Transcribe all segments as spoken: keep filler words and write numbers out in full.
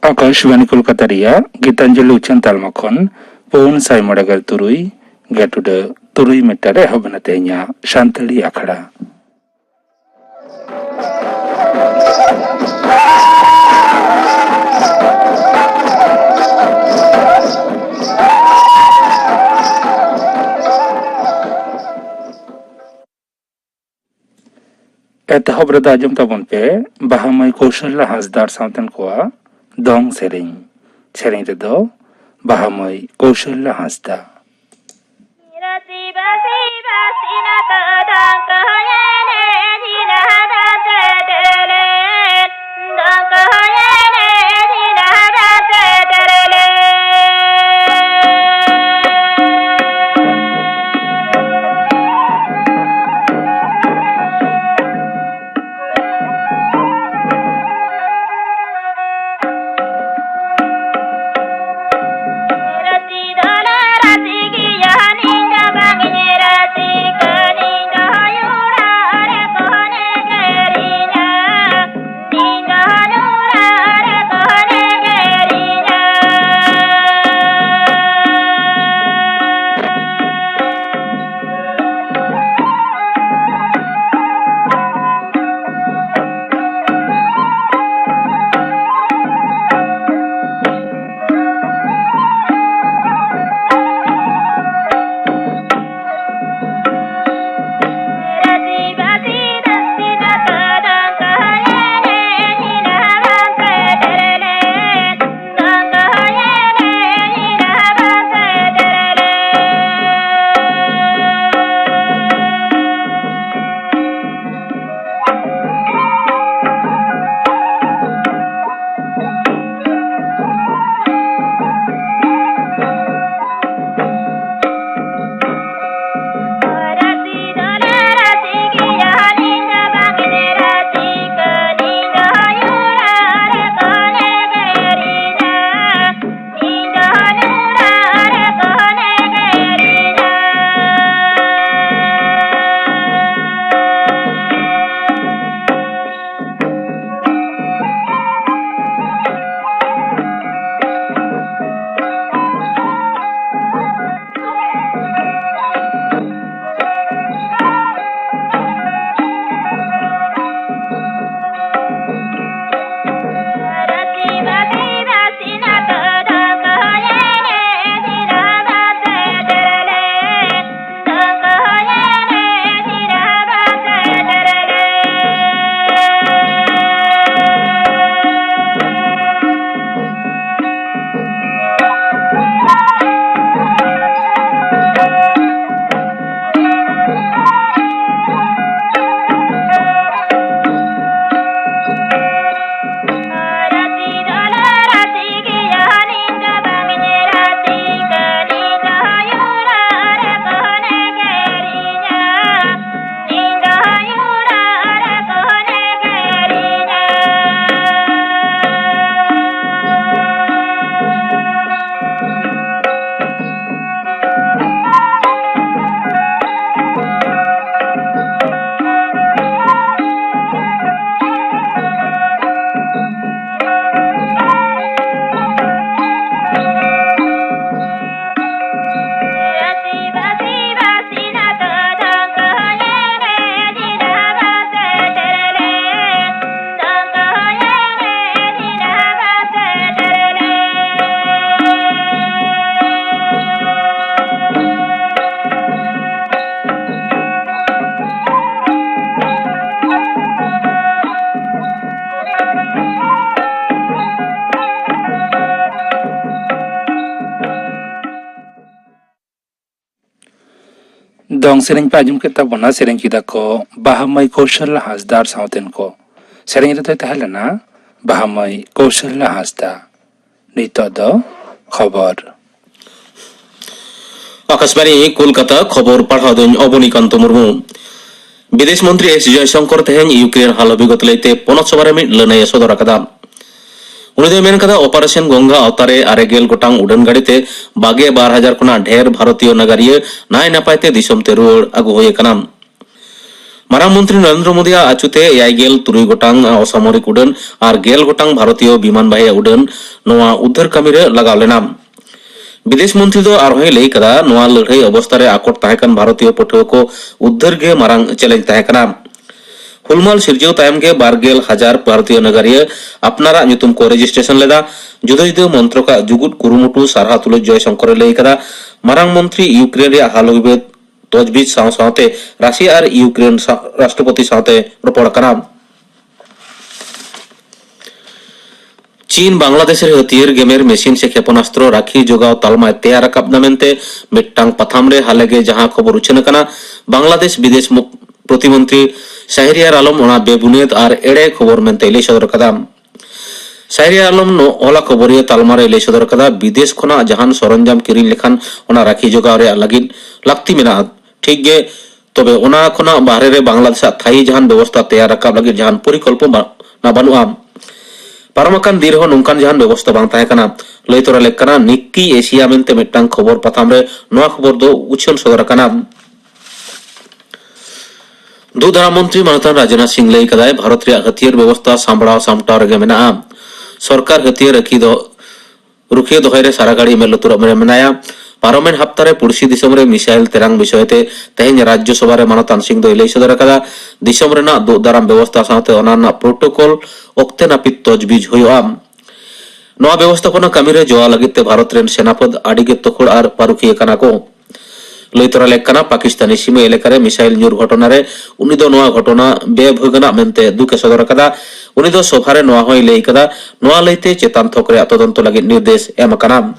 ᱟᱠᱟᱥᱵᱟᱱᱤ ᱠᱳᱞᱠᱟᱛᱟ ᱨᱮᱭᱟᱜ ᱜᱤᱛᱟᱧᱡᱚᱞᱤ ᱩᱪᱷᱟᱹᱱ ᱛᱟᱞᱢᱟ ᱠᱷᱚᱱ ᱯᱩᱱ ᱥᱟᱭ ᱢᱚᱬᱮ ᱜᱮᱞ ᱛᱩᱨᱩᱭ ᱜᱮᱴᱩᱰᱟᱹ ᱛᱩᱨᱩᱭ ᱢᱤᱴᱟᱨ ᱨᱮ ᱮᱦᱚᱵ ᱮᱱᱟ ᱛᱮᱦᱮᱧᱟᱜ ᱥᱟᱱᱛᱟᱲᱤ ᱟᱠᱷᱲᱟ᱾ ᱮᱛᱚᱦᱚᱵ ᱨᱮᱫᱚ ᱟᱸᱡᱚᱢ ᱛᱟᱵᱚᱱ ᱯᱮ ᱵᱟᱦᱟ ᱢᱟᱹᱭ ᱠᱳᱥᱚᱞᱞᱟ ᱦᱟᱸᱥᱫᱟ ᱟᱨ ᱥᱟᱶᱛᱮᱱ ᱠᱚᱣᱟᱜ ᱫᱚᱝ ᱥᱮᱨᱮᱧ᱾ ᱥᱮᱨᱮᱧ ᱨᱮᱫᱚ ᱵᱟᱦᱟ ᱢᱟᱹᱭ ᱠᱳᱥᱚᱞᱞᱟ ᱦᱟᱸᱥᱫᱟ᱾ ᱫᱚᱝ ᱥᱮᱨᱮᱧ ᱯᱮ ᱟᱸᱡᱚᱢ ᱠᱮᱫ ᱛᱟᱵᱚᱱᱟ᱾ ᱥᱮᱨᱮᱧ ᱠᱮᱫᱟ ᱠᱚ ᱵᱟᱦᱟ ᱢᱟᱹᱭ ᱠᱳᱥᱚᱞ ᱦᱟᱸᱥᱫᱟ ᱟᱨ ᱥᱟᱶᱛᱮᱱ ᱠᱚ᱾ ᱥᱮᱨᱮᱧ ᱨᱮᱫᱚᱭ ᱛᱟᱦᱮᱸ ᱞᱮᱱᱟ ᱵᱟᱦᱟ ᱢᱟᱹᱭ ᱠᱳᱥᱚᱞ ᱦᱟᱸᱥᱫᱟ᱾ ᱱᱤᱛᱚᱜ ᱫᱚ ᱠᱷᱚᱵᱚᱨ᱾ ᱟᱠᱟᱥᱵᱟᱬᱤ ᱠᱳᱞᱠᱟᱛᱟ, ᱠᱷᱚᱵᱚᱨ ᱯᱟᱲᱦᱟᱣ ᱫᱚᱧ ᱚᱵᱚᱱᱤᱠᱟᱱᱛᱚ ᱢᱩᱨᱢᱩ᱾ ᱵᱤᱫᱮᱥ ᱢᱚᱱᱛᱨᱤ ᱮᱥ ᱡᱚᱭᱥᱚᱝᱠᱚᱨ ᱛᱮᱦᱮᱧ ᱤᱭᱩᱠᱨᱮᱱ ᱦᱟᱞ ᱵᱤᱜᱚᱛ ᱞᱟᱹᱭᱛᱮ ᱯᱚᱱᱚᱛ ᱥᱚᱵᱷᱟ ᱨᱮ ᱢᱤᱫ ᱞᱟᱹᱱᱟᱹᱭ ᱮ ᱥᱚᱫᱚᱨ ᱟᱠᱟᱫᱟ᱾ ᱩᱱᱤ ᱫᱚᱭ ᱢᱮᱱ ᱠᱟᱫᱟ, ᱚᱯᱟᱨᱮᱥᱚᱱ ᱜᱚᱝᱜᱟ ᱟᱣᱛᱟᱨᱮ ᱟᱨᱮ ᱜᱮᱞ ᱜᱚᱴᱟᱝ ᱩᱰᱟᱹᱱ ᱜᱟᱹᱰᱤ ᱛᱮ ᱵᱟᱜᱮ ᱵᱟᱨ ᱦᱟᱡᱟᱨ ᱠᱷᱚᱱᱟᱜ ᱰᱷᱮᱨ ᱵᱷᱟᱨᱚᱛᱤᱭᱚ ᱱᱟᱜᱟᱨᱤᱭᱟᱹ ᱱᱟᱭ ᱱᱟᱯᱟᱭ ᱛᱮ ᱫᱤᱥᱚᱢ ᱛᱮ ᱨᱩᱣᱟᱹᱲ ᱟᱹᱜᱩ ᱦᱩᱭ ᱟᱠᱟᱱᱟ᱾ ᱢᱟᱨᱟᱝ ᱢᱚᱱᱛᱨᱤ ᱱᱚᱨᱮᱱᱫᱨᱚ ᱢᱳᱫᱤᱭᱟᱜ ᱟᱹᱪᱩᱛᱮ ᱮᱭᱟᱭ ᱜᱮᱞ ᱛᱩᱨᱩᱭ ᱜᱚᱴᱟᱝ ᱚᱥᱟᱢᱚᱨᱤᱠ ᱩᱰᱟᱹᱱ ᱟᱨ ᱜᱮᱞ ᱜᱚᱴᱟᱝ ᱵᱷᱟᱨᱚᱛᱤᱭᱚ ᱵᱤᱢᱟᱱ ᱵᱟᱦᱤᱭᱟ ᱩᱰᱟᱹᱱ ᱱᱚᱣᱟ ᱩᱫᱽᱫᱷᱟᱹᱨ ᱠᱟᱹᱢᱤ ᱨᱮ ᱞᱟᱜᱟᱣ ᱞᱮᱱᱟ᱾ ᱵᱤᱫᱮᱥ ᱢᱚᱱᱛᱨᱤ ᱫᱚ ᱟᱨᱦᱚᱸᱭ ᱞᱟᱹᱭ ᱠᱟᱫᱟ, ᱱᱚᱣᱟ ᱞᱟᱹᱲᱦᱟᱹᱭ ᱚᱵᱚᱥᱛᱟ ᱨᱮ ᱟᱠᱚᱴ ᱛᱟᱦᱮᱸ ᱠᱟᱱ ᱵᱷᱟᱨᱚᱛᱤᱭᱚ ᱯᱟᱹᱴᱷᱩᱣᱟᱹ ᱠᱚ ᱩᱫᱽᱫᱷᱟᱹᱨ ᱜᱮ ᱢᱟᱨᱟᱝ ᱪᱮᱞᱮᱧᱡᱽ ᱛᱟᱦᱮᱸ ᱠᱟᱱᱟ᱾ ᱦᱩᱞᱢᱟᱞ ᱥᱤᱨᱡᱟᱹᱣ ᱛᱟᱭᱚᱢ ᱜᱮ ᱵᱟᱨ ᱜᱮᱞ ᱦᱟᱡᱟᱨ ᱵᱷᱟᱨᱚᱛᱤᱭᱚ ᱱᱟᱜᱟᱨᱤᱭᱟᱹ ᱟᱯᱱᱟᱨᱟᱜ ᱧᱩᱛᱩᱢ ᱠᱚ ᱨᱮᱡᱤᱥᱴᱨᱮᱥᱚᱱ ᱞᱮᱫᱟ᱾ ᱡᱩᱫᱟᱹ ᱡᱩᱫᱟᱹ ᱢᱚᱱᱛᱨᱚᱠᱟᱜ ᱡᱩᱜᱩᱫ ᱠᱩᱨᱩᱢᱩᱴᱩ ᱥᱟᱨᱦᱟᱣ ᱛᱩᱞᱩᱡ ᱡᱚᱭᱥᱚᱝᱠᱚᱨᱮ ᱞᱟᱹᱭ ᱠᱟᱫᱟ, ᱢᱟᱨᱟᱝ ᱢᱚᱱᱛᱨᱤ ᱤᱭᱩᱠᱨᱮᱱ ᱨᱮᱭᱟᱜ ᱦᱟᱞ ᱵᱤᱵᱟᱹᱫ ᱛᱚᱡᱵᱤᱡ ᱥᱟᱶ ᱥᱟᱶᱛᱮ ᱨᱟᱥᱤᱭᱟ ᱟᱨ ᱤᱭᱩᱠᱨᱮᱱ ᱥᱟ-, ᱨᱟᱥᱴᱨᱚᱯᱚᱛᱤ ᱥᱟᱶᱛᱮ ᱨᱚᱯᱚᱲ ᱟᱠᱟᱱᱟ᱾ ᱪᱤᱱ ᱵᱟᱝᱞᱟᱫᱮᱥ ᱨᱮ ᱦᱟᱹᱛᱭᱟᱹᱨ ᱜᱮᱢᱮᱨ ᱢᱮᱥᱤᱱ ᱥᱮ ᱠᱷᱮᱯᱚᱱᱟᱥᱛᱨᱚ ᱨᱟᱹᱠᱷᱤ ᱡᱚᱜᱟᱣ ᱛᱟᱞᱢᱟᱭ ᱛᱮᱭᱟᱨ ᱨᱟᱠᱟᱵ ᱮᱫᱟ ᱢᱮᱱᱛᱮ ᱢᱤᱫᱴᱟᱝ ᱯᱟᱛᱷᱟᱢ ᱨᱮ ᱦᱟᱞᱮᱜᱮ ᱡᱟᱦᱟᱸ ᱠᱷᱚᱵᱚᱨ ᱩᱪᱷᱟᱹᱱ ᱟᱠᱟᱱᱟ, ᱵᱟᱝᱞᱟᱫᱮᱥ ᱵᱤᱫᱮᱥ ᱢᱚ-, ᱯᱨᱚᱛᱤᱢᱚᱱᱛᱨᱤ ᱥᱟᱦᱨᱤᱭᱟᱨ ᱟᱞᱚᱢ ᱚᱱᱟ ᱵᱮᱵᱩᱱᱤᱭᱟᱹᱫ ᱟᱨ ᱮᱲᱮ ᱠᱷᱚᱵᱚᱨ ᱢᱮᱱᱛᱮᱭ ᱞᱟᱹᱭ ᱥᱚᱫᱚᱨ ᱟᱠᱟᱫᱟ᱾ ᱥᱟᱦᱨᱤᱭᱟᱨ ᱟᱞᱚᱢ ᱱᱚ-, ᱦᱚᱞᱟ ᱠᱷᱚᱵᱚᱨᱤᱭᱟᱹ ᱛᱟᱞᱢᱟ ᱨᱮᱭ ᱞᱟᱹᱭ ᱥᱚᱫᱚᱨ ᱟᱠᱟᱫᱟ, ᱵᱤᱫᱮᱥ ᱠᱷᱚᱱᱟᱜ ᱡᱟᱦᱟᱱ ᱥᱚᱨᱚᱧᱡᱟᱢ ᱠᱤᱨᱤᱧ ᱞᱮᱠᱷᱟᱱ ᱚᱱᱟ ᱨᱟᱹᱠᱷᱤ ᱡᱚᱜᱟᱣ ᱨᱮᱭᱟᱜ ᱞᱟᱹᱜᱤᱫ ᱞᱟᱹᱠᱛᱤ ᱢᱮᱱᱟᱜᱼᱟ᱾ ᱴᱷᱤᱠ ᱜᱮ, ᱛᱚᱵᱮ ᱚᱱᱟ ᱠᱷᱚᱱᱟᱜ ᱵᱟᱦᱨᱮ ᱨᱮ ᱵᱟᱝᱞᱟᱫᱮᱥᱟᱜ ᱛᱷᱟᱭᱤ ᱡᱟᱦᱟᱱ ᱵᱮᱵᱚᱥᱛᱷᱟ ᱛᱮᱭᱟᱨ ᱨᱟᱠᱟᱵ ᱞᱟᱹᱜᱤᱫ ᱡᱟᱦᱟᱱ ᱯᱚᱨᱤᱠᱚᱞᱯᱚᱱᱟ ᱵᱟ-, ᱵᱟᱹᱱᱩᱜᱼᱟ᱾ ᱯᱟᱨᱚᱢ ᱟᱠᱟᱱ ᱫᱤᱱ ᱨᱮᱦᱚᱸ ᱱᱚᱝᱠᱟᱱ ᱡᱟᱦᱟᱱ ᱵᱮᱵᱚᱥᱛᱷᱟ ᱵᱟᱝ ᱛᱟᱦᱮᱸ ᱠᱟᱱᱟ᱾ ᱞᱟᱹᱭ ᱛᱚᱨᱟ ᱞᱮᱠ ᱠᱟᱱᱟ, ᱱᱤᱠᱠᱤ ᱮᱥᱤᱭᱟ ᱢᱮᱱᱛᱮ ᱢᱤᱫᱴᱟᱝ ᱠᱷᱚᱵᱚᱨ ᱯᱟᱛᱷᱟᱢ ᱨᱮ ᱱᱚᱣᱟ ᱠᱷᱚᱵᱚᱨ ᱫᱚ ᱩᱪᱷᱟᱹᱱ ᱥᱚᱫᱚᱨ ᱟᱠᱟᱱᱟ᱾ ᱫᱩᱜ ᱫᱟᱨᱟᱢ ᱢᱚᱱᱛᱨᱤ ᱢᱟᱱᱚᱛᱟᱱ ᱨᱟᱡᱽᱱᱟᱛᱷ ᱥᱤᱝ ᱞᱟᱹᱭ ᱠᱟᱫᱟᱭ, ᱵᱷᱟᱨᱚᱛ ᱨᱮᱭᱟᱜ ᱦᱟᱹᱛᱭᱟᱹᱨ ᱵᱮᱵᱚᱥᱛᱷᱟ ᱥᱟᱢᱵᱲᱟᱣ ᱥᱟᱢᱴᱟᱣ ᱨᱮᱜᱮ ᱢᱮᱱᱟᱜᱼᱟ᱾ ᱥᱚᱨᱠᱟᱨ ᱦᱟᱹᱛᱭᱟᱹᱨ ᱨᱟᱹᱠᱷᱤ ᱫᱚ ᱨᱩᱠᱷᱤᱭᱟᱹ ᱫᱚᱦᱚᱭ ᱨᱮ ᱥᱟᱨᱟ ᱜᱷᱟᱹᱲᱤᱡ ᱢᱮᱫ ᱞᱩᱛᱩᱨᱟᱜ ᱨᱮ ᱢᱮᱱᱟᱭᱟ᱾ ᱯᱟᱨᱚᱢᱮᱱ ᱦᱟᱯᱛᱟ ᱨᱮ ᱯᱩᱲᱥᱤ ᱫᱤᱥᱚᱢ ᱨᱮ ᱢᱤᱥᱟᱭᱤᱞ ᱛᱮᱨᱟᱝ ᱵᱤᱥᱚᱭ ᱛᱮ ᱛᱮᱦᱮᱧ ᱨᱟᱡᱽᱡᱚ ᱥᱚᱵᱷᱟ ᱨᱮ ᱢᱟᱱᱚᱛᱟᱱ ᱥᱤᱝ ᱫᱚᱭ ᱞᱟᱹᱭ ᱥᱚᱫᱚᱨ ᱟᱠᱟᱫᱟ, ᱫᱤᱥᱚᱢ ᱨᱮᱱᱟᱜ ᱫᱩᱜ ᱫᱟᱨᱟᱢ ᱵᱮᱵᱚᱥᱛᱷᱟ ᱥᱟᱶᱛᱮ ᱚᱱᱟ ᱨᱮᱱᱟᱜ ᱯᱨᱳᱴᱳᱠᱚᱞ ᱚᱠᱛᱮ ᱱᱟᱹᱯᱤᱛ ᱛᱚᱡᱽᱵᱤᱡᱽ ᱦᱩᱭᱩᱜᱼᱟ᱾ ᱱᱚᱣᱟ ᱵᱮᱵᱚᱥᱛᱷᱟᱯᱚᱱᱟ ᱠᱟᱹᱢᱤ ᱨᱮ ᱡᱚᱣᱟ ᱞᱟᱹᱜᱤᱫ ᱛᱮ ᱵᱷᱟᱨᱚᱛ ᱨᱮᱱ ᱥᱮᱱᱟᱯᱷᱟᱹᱫ ᱟᱹᱰᱤ ᱜᱮ ᱛᱚᱠᱷᱚᱲ ᱟᱨ ᱯᱟᱹᱨᱩᱠᱷᱤᱭᱟᱹ ᱠᱟᱱᱟ ᱠᱚ᱾ ᱞᱟᱹᱭ ᱛᱚᱨᱟ ᱞᱮᱠ ᱠᱟᱱᱟ, ᱯᱟᱠᱤᱥᱛᱟᱱᱤ ᱥᱤᱢᱟᱹ ᱮᱞᱟᱠᱟ ᱨᱮ ᱢᱤᱥᱟᱭᱤᱞ ᱧᱩᱨ ᱜᱷᱚᱴᱚᱱᱟ ᱨᱮ ᱩᱱᱤ ᱫᱚ ᱱᱚᱣᱟ ᱜᱷᱚᱴᱚᱱᱟ ᱵᱮᱵᱷᱟᱹᱜᱟᱱᱟᱜ ᱢᱮᱱᱛᱮ ᱫᱩᱠ ᱮ ᱥᱚᱫᱚᱨ ᱟᱠᱟᱫᱟ᱾ ᱩᱱᱤ ᱫᱚ ᱥᱚᱵᱷᱟ ᱨᱮ ᱱᱚᱣᱟ ᱦᱚᱸᱭ ᱞᱟᱹᱭ ᱠᱟᱫᱟ, ᱱᱚᱣᱟ ᱞᱟᱹᱭᱛᱮ ᱪᱮᱛᱟᱱ ᱛᱷᱚᱠ ᱨᱮᱭᱟᱜ ᱛᱚᱫᱚᱱᱛᱚ ᱞᱟᱹᱜᱤᱫ ᱱᱤᱨᱫᱮᱥ ᱮᱢ ᱟᱠᱟᱱᱟ᱾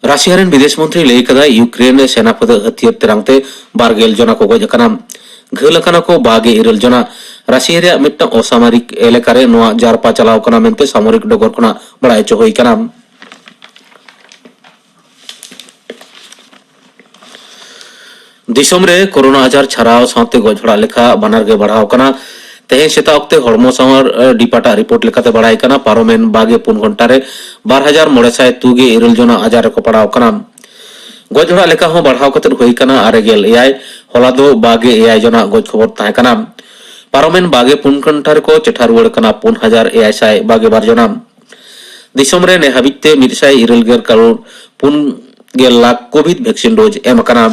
ᱨᱟᱥᱤᱭᱟ ᱨᱮᱱ ᱵᱤᱫᱮᱥ ᱢᱚᱱᱛᱨᱤ ᱞᱟᱹᱭ ᱠᱟᱫᱟᱭ, ᱤᱭᱩᱠᱨᱮᱱ ᱨᱮ ᱥᱮᱱᱟ ᱯᱷᱟᱹᱫᱟᱹᱜ ᱦᱟᱹᱛᱭᱟᱹᱨ ᱛᱮᱨᱟᱝ ᱛᱮ ᱵᱟᱨ ᱜᱮᱞ ᱡᱚᱱᱟ ᱠᱚ ᱜᱚᱡ ᱟᱠᱟᱱᱟ᱾ ᱜᱷᱟᱹᱞ ᱟᱠᱟᱱᱟ ᱠᱚ ᱵᱟᱨ ᱜᱮᱞ ᱤᱨᱟᱹᱞ ᱡᱚᱱᱟ᱾ ᱨᱟᱥᱤᱭᱟ ᱨᱮᱭᱟᱜ ᱢᱤᱫᱴᱟᱝ ᱚᱥᱟᱢᱚᱨᱤᱠ ᱮᱞᱟᱠᱟ ᱨᱮ ᱱᱚᱣᱟ ᱡᱟᱨᱯᱟ ᱪᱟᱞᱟᱣ ᱠᱟᱱᱟ ᱢᱮᱱᱛᱮ ᱥᱟᱢᱚᱨᱤᱠ ᱰᱚᱜᱚᱨ ᱠᱷᱚᱱᱟᱜ ᱵᱟᱲᱟᱭ ᱦᱚᱪᱚ ᱦᱩᱭ ᱟᱠᱟᱱᱟ᱾ ᱫᱤᱥᱚᱢ ᱨᱮ ᱠᱳᱨᱳᱱᱟ ᱟᱡᱟᱨ ᱪᱷᱟᱨᱟᱣ ᱥᱟᱶᱛᱮ ᱜᱚᱡ ᱦᱚᱲᱟᱜ ᱞᱮᱠᱷᱟ ᱵᱟᱱᱟᱨ ᱜᱮ ᱵᱟᱲᱦᱟᱣ ᱠᱟᱱᱟ᱾ ᱛᱮᱦᱮᱧ ᱥᱮᱛᱟᱜ ᱚᱠᱛᱮ ᱦᱚᱲᱢᱚ ᱥᱟᱶᱟᱨ, ᱮ, ᱰᱤᱯᱟᱨᱴᱟᱜ ᱨᱤᱯᱳᱨᱴ ᱞᱮᱠᱟᱛᱮ ᱵᱟᱲᱟᱭ ᱠᱟᱱᱟ, ᱯᱟᱨᱚᱢᱮᱱ ᱵᱟᱨ ᱜᱮᱞ ᱯᱩᱱ ᱜᱷᱚᱱᱴᱟ ᱨᱮ ᱵᱟᱨ ᱦᱟᱡᱟᱨ ᱢᱚᱬᱮ ᱥᱟᱭ ᱛᱩᱜᱮ ᱤᱨᱟᱹᱞ ᱡᱚᱱᱟ ᱟᱡᱟᱨ ᱨᱮᱠᱚ ᱯᱟᱲᱟᱣ ᱠᱟᱱᱟ᱾ ᱜᱚᱡ ᱦᱚᱲᱟᱜ ᱞᱮᱠᱷᱟ ᱦᱚᱸ ᱵᱟᱲᱦᱟᱣ ᱠᱟᱛᱮ ᱦᱩᱭ ᱠᱟᱱᱟ ᱟᱨᱮ ᱜᱮᱞ ᱮᱭᱟᱭ᱾ ᱦᱚᱞᱟ ᱫᱚ ᱵᱟᱨ ᱜᱮᱞ ᱮᱭᱟᱭ ᱡᱚᱱᱟᱜ ᱜᱚᱡ ᱠᱷᱚᱵᱚᱨ ᱛᱟᱦᱮᱸ ᱠᱟᱱᱟ᱾ ᱯᱟᱨᱚᱢᱮᱱ ᱵᱟᱨ ᱜᱮᱞ ᱯᱩᱱ ᱜᱷᱚᱱᱴᱟ ᱨᱮᱠᱚ ᱪᱮᱴᱷᱟ ᱨᱩᱣᱟᱹᱲ ᱠᱟᱱᱟ ᱯᱩᱱ ᱦᱟᱡᱟᱨ ᱮᱭᱟᱭ ᱥᱟᱭ ᱵᱟᱨ ᱜᱮᱞ ᱵᱟᱨ ᱡᱚᱱᱟ᱾ ᱫᱤᱥᱚᱢ ᱨᱮ ᱱᱮ ᱦᱟᱹᱵᱤᱡ ᱛᱮ ᱢᱤᱫ ᱥᱟᱭ ᱤᱨᱟᱹᱞ ᱜᱮᱞ ᱠᱟᱨᱳᱲ ᱯᱩᱱ ᱜᱮᱞ ᱞᱟᱠᱷ ᱠᱳᱵᱷᱤᱰ ᱵᱷᱮᱠᱥᱤᱱ ᱰᱳᱡᱽ ᱮᱢ ᱟᱠᱟᱱᱟ᱾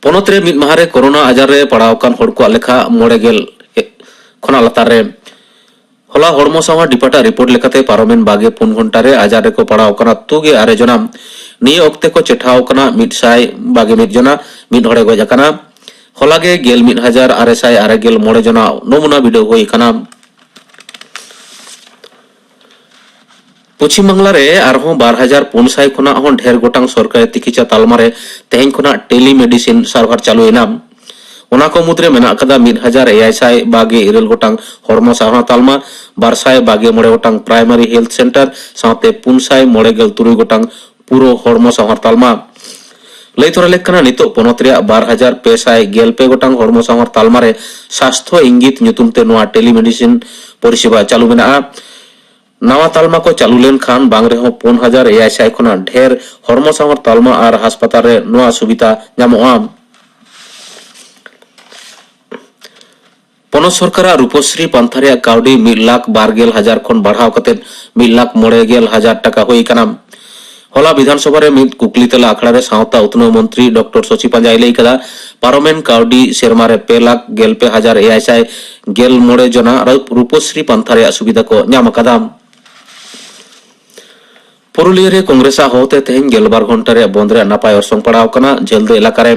ᱯᱚᱱᱚᱛ ᱨᱮ ᱢᱤᱫ ᱢᱟᱦᱟ ᱨᱮ ᱠᱳᱨᱳᱱᱟ ᱟᱡᱟᱨ ᱨᱮ ᱯᱟᱲᱟᱣ ᱟᱠᱟᱱ ᱦᱚᱲ ᱠᱚᱣᱟᱜ ᱞᱮᱠᱷᱟ ᱢᱚᱬᱮ ᱜᱮᱞ ᱠᱷᱚᱱᱟᱜ ᱞᱟᱛᱟᱨ ᱨᱮ᱾ ᱦᱚᱞᱟ ᱦᱚᱲᱢᱚ ᱥᱟᱶᱟᱨ ᱰᱤᱯᱟᱨᱴᱟᱜ ᱨᱤᱯᱳᱨᱴ ᱞᱮᱠᱟᱛᱮ ᱯᱟᱨᱚᱢᱮᱱ ᱵᱟᱨ ᱜᱮᱞ ᱯᱩᱱ ᱜᱷᱚᱱᱴᱟ ᱨᱮ ᱟᱡᱟᱨ ᱨᱮᱠᱚ ᱯᱟᱲᱟᱣ ᱟᱠᱟᱱᱟ ᱛᱩᱜᱮ ᱟᱨᱮ ᱡᱚᱱᱟ᱾ ᱱᱤᱭᱟᱹ ᱚᱠᱛᱮ ᱠᱚ ᱪᱮᱴᱷᱟᱣ ᱟᱠᱟᱱᱟ ᱢᱤᱫ ᱥᱟᱭ ᱵᱟᱨ ᱜᱮᱞ ᱢᱤᱫ ᱡᱚᱱᱟ, ᱢᱤᱫ ᱦᱚᱲᱮ ᱜᱚᱡ ᱟᱠᱟᱱᱟ᱾ ᱦᱚᱞᱟ ᱜᱮ ᱜᱮᱞ ᱢᱤᱫ ᱦᱟᱡᱟᱨ ᱟᱨᱮ ᱥᱟᱭ ᱟᱨᱮ ᱜᱮᱞ ᱢᱚᱬᱮ ᱡᱚᱱᱟ ᱱᱚᱢᱩᱱᱟ ᱵᱤᱰᱟᱹᱣ ᱦᱩᱭ ᱟᱠᱟᱱᱟ᱾ ᱯᱚᱪᱷᱤᱢ ᱵᱟᱝᱞᱟ ᱨᱮ ᱟᱨᱦᱚᱸ ᱵᱟᱨ ᱦᱟᱡᱟᱨ ᱯᱩᱱ ᱥᱟᱭ ᱠᱷᱚᱱᱟᱜ ᱦᱚᱸ ᱰᱷᱮᱨ ᱜᱚᱴᱟᱝ ᱥᱚᱨᱠᱟᱨᱤ ᱛᱤᱠᱤᱪᱷᱟ ᱛᱟᱞᱢᱟ ᱨᱮ ᱛᱮᱦᱮᱧ ᱠᱷᱚᱱᱟᱜ ᱴᱮᱞᱤᱢᱮᱰᱤᱥᱤᱱ ᱥᱟᱨᱵᱷᱟᱨ ᱪᱟᱹᱞᱩᱭᱮᱱᱟ᱾ ᱚᱱᱟ ᱠᱚ ᱢᱩᱫᱽᱨᱮ ᱢᱮᱱᱟᱜ ᱟᱠᱟᱫᱟ ᱢᱤᱫ ᱦᱟᱡᱟᱨ ᱮᱭᱟᱭ ᱥᱟᱭ ᱵᱟᱨ ᱜᱮᱞ ᱤᱨᱟᱹᱞ ᱜᱚᱴᱟᱝ ᱦᱚᱲᱢᱚ ᱥᱟᱶᱟᱨ ᱛᱟᱞᱢᱟ, ᱵᱟᱨ ᱥᱟᱭ ᱵᱟᱨ ᱜᱮᱞ ᱢᱚᱬᱮ ᱜᱚᱴᱟᱝ ᱯᱨᱟᱭᱢᱟᱨᱤ ᱦᱮᱞᱛᱷ ᱥᱮᱱᱴᱟᱨ ᱥᱟᱶᱛᱮ ᱯᱩᱱ ᱥᱟᱭ ᱢᱚᱬᱮ ᱜᱮᱞ ᱛᱩᱨᱩᱭ ᱜᱚᱴᱟᱝ ᱯᱩᱨᱟᱹ ᱦᱚᱲᱢᱚ ᱥᱟᱶᱟᱨ ᱛᱟᱞᱢᱟ᱾ ᱞᱟᱹᱭ ᱛᱚᱨᱟ ᱞᱮᱠ ᱠᱟᱱᱟ, ᱱᱤᱛᱚᱜ ᱯᱚᱱᱚᱛ ᱨᱮᱭᱟᱜ ᱵᱟᱨ ᱦᱟᱡᱟᱨ ᱯᱮ ᱥᱟᱭ ᱜᱮᱞ ᱯᱮ ᱜᱚᱴᱟᱝ ᱦᱚᱲᱢᱚ ᱥᱟᱶᱟᱨ ᱛᱟᱞᱢᱟ ᱨᱮ ᱥᱟᱥᱛᱷᱚ ᱤᱝᱜᱤᱛ ᱧᱩᱛᱩᱢ ᱛᱮ ᱱᱚᱣᱟ ᱴᱮᱞᱤᱢᱮᱰᱤᱥᱤᱱ ᱯᱚᱨᱤᱥᱮᱵᱟ ᱪᱟᱹᱞᱩ ᱢᱮᱱᱟᱜᱼᱟ᱾ ᱱᱟᱣᱟ ᱛᱟᱞᱢᱟ ᱠᱚ ᱪᱟᱹᱞᱩ ᱞᱮᱱᱠᱷᱟᱱ ᱵᱟᱝ ᱨᱮᱦᱚᱸ ᱯᱩᱱ ᱦᱟᱡᱟᱨ ᱮᱭᱟᱭ ᱥᱟᱭ ᱠᱷᱚᱱᱟᱜ ᱰᱷᱮᱨ ᱦᱚᱲᱢᱚ ᱥᱟᱶᱟᱨ ᱛᱟᱞᱢᱟ ᱟᱨ ᱦᱟᱥᱯᱟᱛᱟᱞ ᱨᱮ ᱱᱚᱣᱟ ᱥᱩᱵᱤᱫᱷᱟ ᱧᱟᱢᱚᱜᱼᱟ᱾ ᱯᱚᱱᱚᱛ ᱥᱚᱨᱠᱟᱨᱟᱜ ᱨᱩᱯᱚᱥᱨᱤ ᱯᱟᱱᱛᱷᱟ ᱨᱮᱭᱟᱜ ᱠᱟᱹᱣᱰᱤ ᱢᱤᱫ ᱞᱟᱠᱷ ᱵᱟᱨ ᱜᱮᱞ ᱦᱟᱡᱟᱨ ᱠᱷᱚᱱ ᱵᱟᱲᱦᱟᱣ ᱠᱟᱛᱮ ᱢᱤᱫ ᱞᱟᱠᱷ ᱢᱚᱬᱮ ᱜᱮᱞ ᱦᱟᱡᱟᱨ ᱴᱟᱠᱟ ᱦᱩᱭ ᱟᱠᱟᱱᱟ᱾ ᱦᱚᱞᱟ ᱵᱤᱫᱷᱟᱱᱥᱚᱵᱷᱟ ᱨᱮ ᱢᱤᱫ ᱠᱩᱠᱞᱤ ᱛᱮᱞᱟ ᱟᱠᱷᱲᱟ ᱨᱮ ᱥᱟᱶᱛᱟ ᱩᱛᱱᱟᱹᱣ ᱢᱚᱱᱛᱨᱤ ᱰᱚᱠᱴᱚᱨ ᱥᱚᱪᱤ ᱯᱟᱸᱡᱟᱭ ᱞᱟᱹᱭ ᱠᱟᱫᱟ, ᱯᱟᱨᱚᱢᱮᱱ ᱠᱟᱹᱣᱰᱤ ᱥᱮᱨᱢᱟ ᱨᱮ ᱯᱮ ᱞᱟᱠᱷ ᱜᱮᱞ ᱯᱮ ᱦᱟᱡᱟᱨ ᱮᱭᱟᱭ ᱥᱟᱭ ᱜᱮᱞ ᱢᱚᱬᱮ ᱡᱚᱱᱟ ᱨᱩ-, ᱨᱩᱯᱚᱥᱨᱤ ᱯᱟᱱᱛᱷᱟ ᱨᱮᱭᱟᱜ ᱥᱩᱵᱤᱫᱷᱟ ᱠᱚ ᱧᱟᱢ ᱟᱠᱟᱫᱟ᱾ ᱯᱩᱨᱩᱞᱤᱭᱟᱹ ᱨᱮ ᱠᱚᱝᱜᱨᱮᱥ ᱟᱜ ᱦᱚᱦᱚᱛᱮ ᱛᱮᱦᱮᱧ ᱜᱮᱞᱵᱟᱨ ᱜᱷᱚᱱᱴᱟ ᱨᱮᱭᱟᱜ ᱵᱚᱱᱫ ᱨᱮᱭᱟᱜ ᱱᱟᱯᱟᱭ ᱚᱨᱥᱚᱝ ᱯᱟᱲᱟᱣ ᱟᱠᱟᱱᱟ᱾ ᱡᱷᱟᱹᱞᱫᱟᱹ ᱮᱞᱟᱠᱟ ᱨᱮ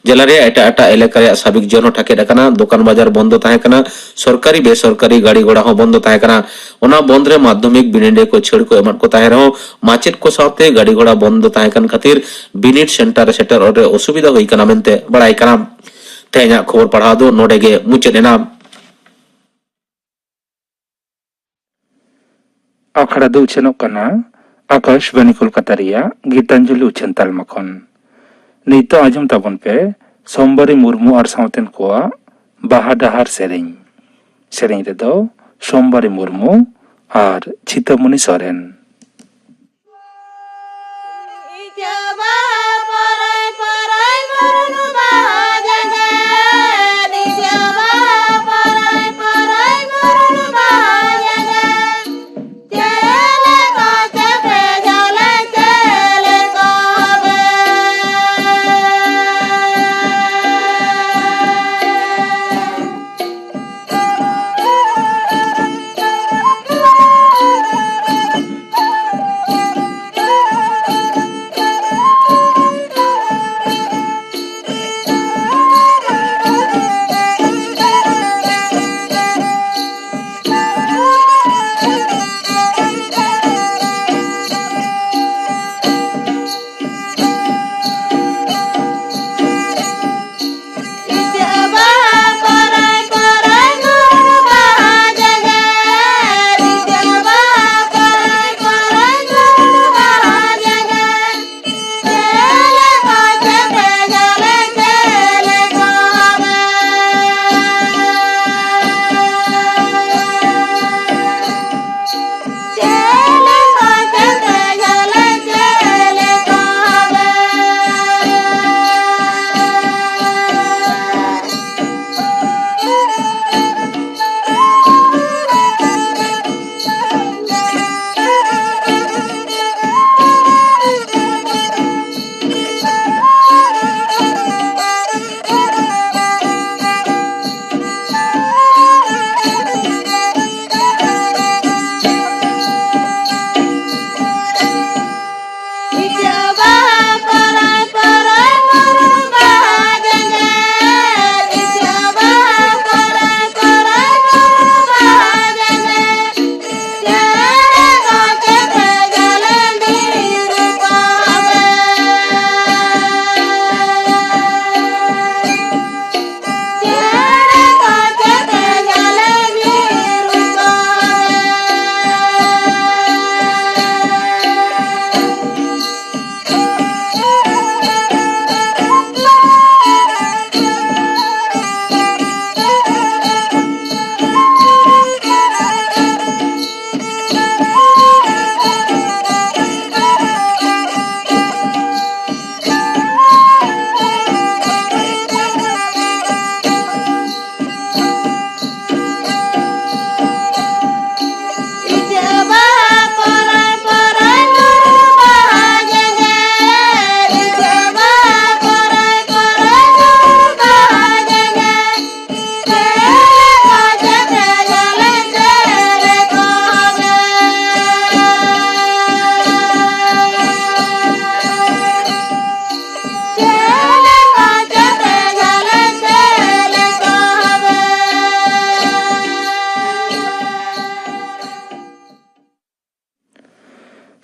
ᱡᱮᱞᱟ ᱨᱮᱭᱟᱜ ᱮᱴᱟᱜ ᱮᱴᱟᱜ ᱮᱞᱟᱠᱟ ᱨᱮᱭᱟᱜ ᱥᱟᱵᱤᱠ ᱡᱚᱱ ᱦᱚᱸ ᱴᱷᱟᱠᱮᱫ ᱟᱠᱟᱱᱟ᱾ ᱫᱚᱠᱟᱱ ᱵᱟᱡᱟᱨ ᱵᱚᱱᱫᱚ ᱛᱟᱦᱮᱸ ᱠᱟᱱᱟ᱾ ᱥᱚᱨᱠᱟᱨᱤ ᱵᱮᱥᱚᱨᱠᱟᱨᱤ ᱜᱟᱹᱰᱤ ᱜᱷᱚᱲᱟ ᱦᱚᱸ ᱵᱚᱱᱫᱚ ᱛᱟᱦᱮᱸ ᱠᱟᱱᱟ᱾ ᱚᱱᱟ ᱵᱚᱱᱫ ᱨᱮ ᱢᱟᱫᱽᱫᱷᱚᱢᱤᱠ ᱵᱤᱱᱤᱰᱤᱭᱟᱹ ᱠᱚ ᱪᱷᱟᱹᱲ ᱠᱚ ᱮᱢᱟᱫ ᱠᱚ ᱛᱟᱦᱮᱸ ᱨᱮᱦᱚᱸ, ᱢᱟᱪᱮᱫ ᱠᱚ ᱥᱟᱶᱛᱮ ᱜᱟᱹᱰᱤ ᱜᱷᱚᱲᱟ ᱵᱚᱱᱫᱚ ᱛᱟᱦᱮᱸ ᱠᱟᱱ ᱠᱷᱟᱹᱛᱤᱨ ᱵᱤᱱᱤᱰ ᱥᱮᱱᱴᱟᱨ ᱨᱮ ᱥᱮᱴᱮᱨᱚᱜ ᱨᱮ ᱚᱥᱩᱵᱤᱫᱷᱟ ᱦᱩᱭ ᱠᱟᱱᱟ ᱢᱮᱱᱛᱮ ᱵᱟᱲᱟᱭ ᱠᱟᱱᱟ᱾ ᱛᱮᱦᱮᱧᱟᱜ ᱠᱷᱚᱵᱚᱨ ᱯᱟᱲᱦᱟᱣ ᱫᱚ ᱱᱚᱰᱮ ᱜᱮ ᱢᱩᱪᱟᱹᱫ ᱮᱱᱟ᱾ ᱟᱠᱷᱲᱟ ᱫᱚ ᱩᱪᱷᱟᱹᱱᱚᱜ ᱠᱟᱱᱟ ᱟᱠᱟᱥᱵᱟᱱᱤ ᱠᱳᱞᱠᱟᱛᱟ ᱨᱮᱭᱟᱜ ᱜᱤᱛᱟᱧᱡᱚᱞᱤ ᱩᱪᱷᱟᱹᱱ ᱛᱟᱞᱢᱟ ᱠᱷᱚᱱ᱾ ᱱᱤᱛᱚᱜ ᱟᱸᱡᱚᱢ ᱛᱟᱵᱚᱱ ᱯᱮ ᱥᱳᱢᱵᱟᱨᱤ ᱢᱩᱨᱢᱩ ᱟᱨ ᱥᱟᱶᱛᱮᱱ ᱠᱚᱣᱟᱜ ᱵᱟᱦᱟ ᱰᱟᱦᱟᱨ ᱥᱮᱨᱮᱧ᱾ ᱥᱮᱨᱮᱧ ᱨᱮᱫᱚ ᱥᱳᱢᱵᱟᱨᱤ ᱢᱩᱨᱢᱩ ᱟᱨ ᱪᱷᱤᱛᱟᱹᱢᱩᱱᱤ ᱥᱚᱨᱮᱱ᱾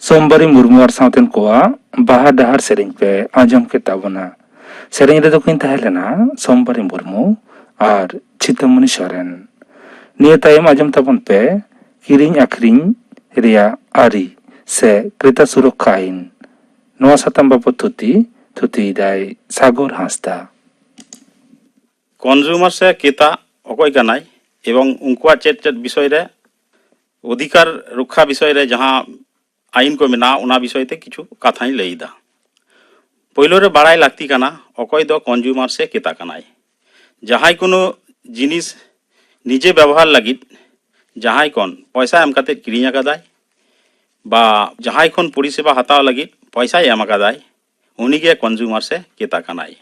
ᱥᱳᱢᱵᱟᱨᱤ ᱢᱩᱨᱢᱩ ᱟᱨ ᱥᱟᱶᱛᱮᱱ ᱠᱚᱣᱟᱜ ᱵᱟᱦᱟ ᱰᱟᱦᱟᱨ ᱥᱮᱨᱮᱧ ᱯᱮ ᱟᱸᱡᱚᱢ ᱠᱮᱫ ᱛᱟᱵᱚᱱᱟ᱾ ᱥᱮᱨᱮᱧ ᱨᱮᱫᱚ ᱠᱤᱱ ᱛᱟᱦᱮᱸ ᱞᱮᱱᱟ ᱥᱳᱢᱵᱟᱨᱤ ᱢᱩᱨᱢᱩ ᱟᱨ ᱪᱷᱤᱛᱟᱢᱚᱱᱤ ᱥᱚᱨᱮᱱ᱾ ᱱᱤᱭᱟᱹ ᱛᱟᱭᱚᱢ ᱟᱸᱡᱚᱢ ᱛᱟᱵᱚᱱ ᱯᱮ ᱠᱤᱨᱤᱧ ᱟᱹᱠᱷᱨᱤᱧ ᱨᱮᱭᱟᱜ ᱟᱹᱨᱤ ᱥᱮ ᱠᱨᱮᱛᱟ ᱥᱩᱨᱚᱠᱠᱷᱟ ᱟᱹᱭᱤᱱ᱾ ᱱᱚᱣᱟ ᱥᱟᱛᱟᱢ ᱵᱟᱵᱚᱛ ᱛᱷᱩᱛᱤ ᱛᱷᱩᱛᱤᱭᱮᱫᱟᱭ ᱥᱟᱜᱚᱨ ᱦᱟᱸᱥᱫᱟ᱾ ᱠᱚᱱᱡᱩᱢᱟᱨ ᱥᱮ ᱠᱨᱮᱛᱟ ᱚᱠᱚᱭ ᱠᱟᱱᱟᱭ ᱮᱵᱚᱝ ᱩᱱᱠᱩᱣᱟᱜ ᱪᱮᱫ ᱪᱮᱫ ᱵᱤᱥᱚᱭ ᱨᱮ, ᱚᱫᱷᱤᱠᱟᱨ ᱨᱚᱠᱠᱷᱟ ᱵᱤᱥᱚᱭ ᱨᱮ ᱡᱟᱦᱟᱸ ᱟᱹᱭᱤᱱ ᱠᱚ ᱢᱮᱱᱟᱜᱼᱟ, ᱚᱱᱟ ᱵᱤᱥᱚᱭ ᱛᱮ ᱠᱤᱪᱷᱩ ᱠᱟᱛᱷᱟᱧ ᱞᱟᱹᱭ ᱮᱫᱟ᱾ ᱯᱳᱭᱞᱳ ᱨᱮ ᱵᱟᱲᱟᱭ ᱞᱟᱹᱠᱛᱤ ᱠᱟᱱᱟ, ᱚᱠᱚᱭ ᱫᱚ ᱠᱚᱱᱡᱩᱢᱟᱨ ᱥᱮ ᱠᱨᱮᱛᱟ ᱠᱟᱱᱟᱭ᱾ ᱡᱟᱦᱟᱸᱭ ᱠᱳᱱᱳ ᱡᱤᱱᱤᱥ ᱱᱤᱡᱮ ᱵᱮᱵᱚᱦᱟᱨ ᱞᱟᱹᱜᱤᱫ ᱡᱟᱦᱟᱸᱭ ᱠᱷᱚᱱ ᱯᱚᱭᱥᱟ ᱮᱢ ᱠᱟᱛᱮ ᱠᱤᱨᱤᱧ ᱟᱠᱟᱫᱟᱭ ᱵᱟ ᱡᱟᱦᱟᱸᱭ ᱠᱷᱚᱱ ᱯᱚᱨᱤᱥᱮᱵᱟ ᱦᱟᱛᱟᱣ ᱞᱟᱹᱜᱤᱫ ᱯᱚᱭᱥᱟᱭ ᱮᱢ ᱟᱠᱟᱫᱟᱭ, ᱩᱱᱤᱜᱮ ᱠᱚᱱᱡᱩᱢᱟᱨ ᱥᱮ ᱠᱨᱮᱛᱟ ᱠᱟᱱᱟᱭ᱾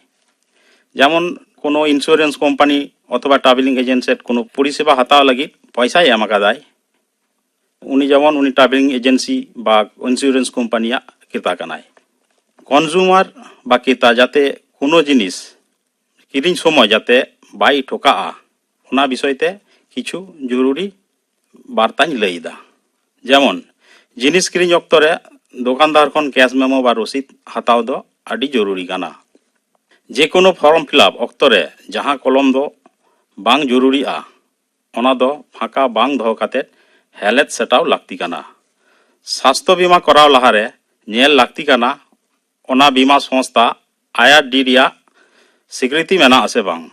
ᱡᱮᱢᱚᱱ ᱠᱳᱱᱳ ᱤᱱᱥᱩᱨᱮᱱᱥ ᱠᱳᱢᱯᱟᱱᱤ ᱚᱛᱷᱚᱵᱟ ᱴᱨᱟᱵᱷᱮᱞᱤᱝ ᱮᱡᱮᱱᱴ ᱥᱮᱫ ᱠᱳᱱᱳ ᱯᱚᱨᱤᱥᱮᱵᱟ ᱦᱟᱛᱟᱣ ᱞᱟᱹᱜᱤᱫ ᱯᱚᱭᱥᱟᱭ ᱮᱢ ᱟᱠᱟᱫᱟᱭ, ᱩᱱᱤ ᱡᱮᱢᱚᱱ ᱩᱱᱤ ᱴᱨᱟᱵᱷᱮᱞᱤᱝ ᱮᱡᱮᱱᱥᱤ ᱵᱟ ᱤᱱᱥᱩᱨᱮᱱᱥ ᱠᱳᱢᱯᱟᱱᱤᱭᱟᱜ ᱠᱨᱮᱛᱟ ᱠᱟᱱᱟᱭ᱾ ᱠᱚᱱᱡᱩᱢᱟᱨ ᱵᱟ ᱠᱨᱮᱛᱟ ᱡᱟᱛᱮ ᱠᱳᱱᱳ ᱡᱤᱱᱤᱥ ᱠᱤᱨᱤᱧ ᱥᱚᱢᱚᱭ ᱡᱟᱛᱮ ᱵᱟᱭ ᱴᱷᱚᱠᱟᱜᱼᱟ, ᱚᱱᱟ ᱵᱤᱥᱚᱭ ᱛᱮ ᱠᱤᱪᱷᱩ ᱡᱚᱨᱩᱨᱤ ᱵᱟᱨᱛᱟᱧ ᱞᱟᱹᱭ ᱮᱫᱟ᱾ ᱡᱮᱢᱚᱱ, ᱡᱤᱱᱤᱥ ᱠᱤᱨᱤᱧ ᱚᱠᱛᱚ ᱨᱮ ᱫᱚᱠᱟᱱᱫᱟᱨ ᱠᱷᱚᱱ ᱠᱮᱥ ᱢᱮᱢᱳ ᱵᱟ ᱨᱚᱥᱤᱫ ᱦᱟᱛᱟᱣ ᱫᱚ ᱟᱹᱰᱤ ᱡᱚᱨᱩᱨᱤ ᱠᱟᱱᱟ᱾ ᱡᱮᱠᱳᱱᱳ ᱯᱷᱚᱨᱢ ᱯᱷᱤᱞᱟᱯ ᱚᱠᱛᱚ ᱨᱮ ᱡᱟᱦᱟᱸ ᱠᱚᱞᱚᱢ ᱫᱚ ᱵᱟᱝ ᱡᱚᱨᱩᱨᱤᱜᱼᱟ, ᱚᱱᱟ ᱫᱚ ᱯᱷᱟᱸᱠᱟ ᱵᱟᱝ ᱫᱚᱦᱚ ᱠᱟᱛᱮ ᱦᱮᱞᱮᱛ ᱥᱮᱴᱟᱣ ᱞᱟᱹᱠᱛᱤ ᱠᱟᱱᱟ᱾ ᱥᱟᱥᱛᱷᱚ ᱵᱤᱢᱟ ᱠᱚᱨᱟᱣ ᱞᱟᱦᱟᱨᱮ ᱧᱮᱞ ᱞᱟᱹᱠᱛᱤ ᱠᱟᱱᱟ, ᱚᱱᱟ ᱵᱤᱢᱟ ᱥᱚᱝᱥᱛᱷᱟ ᱟᱭᱟᱨ ᱰᱤ ᱨᱮᱭᱟᱜ ᱥᱤᱠᱨᱤᱛᱤ ᱢᱮᱱᱟᱜ ᱟᱥᱮ ᱵᱟᱝ᱾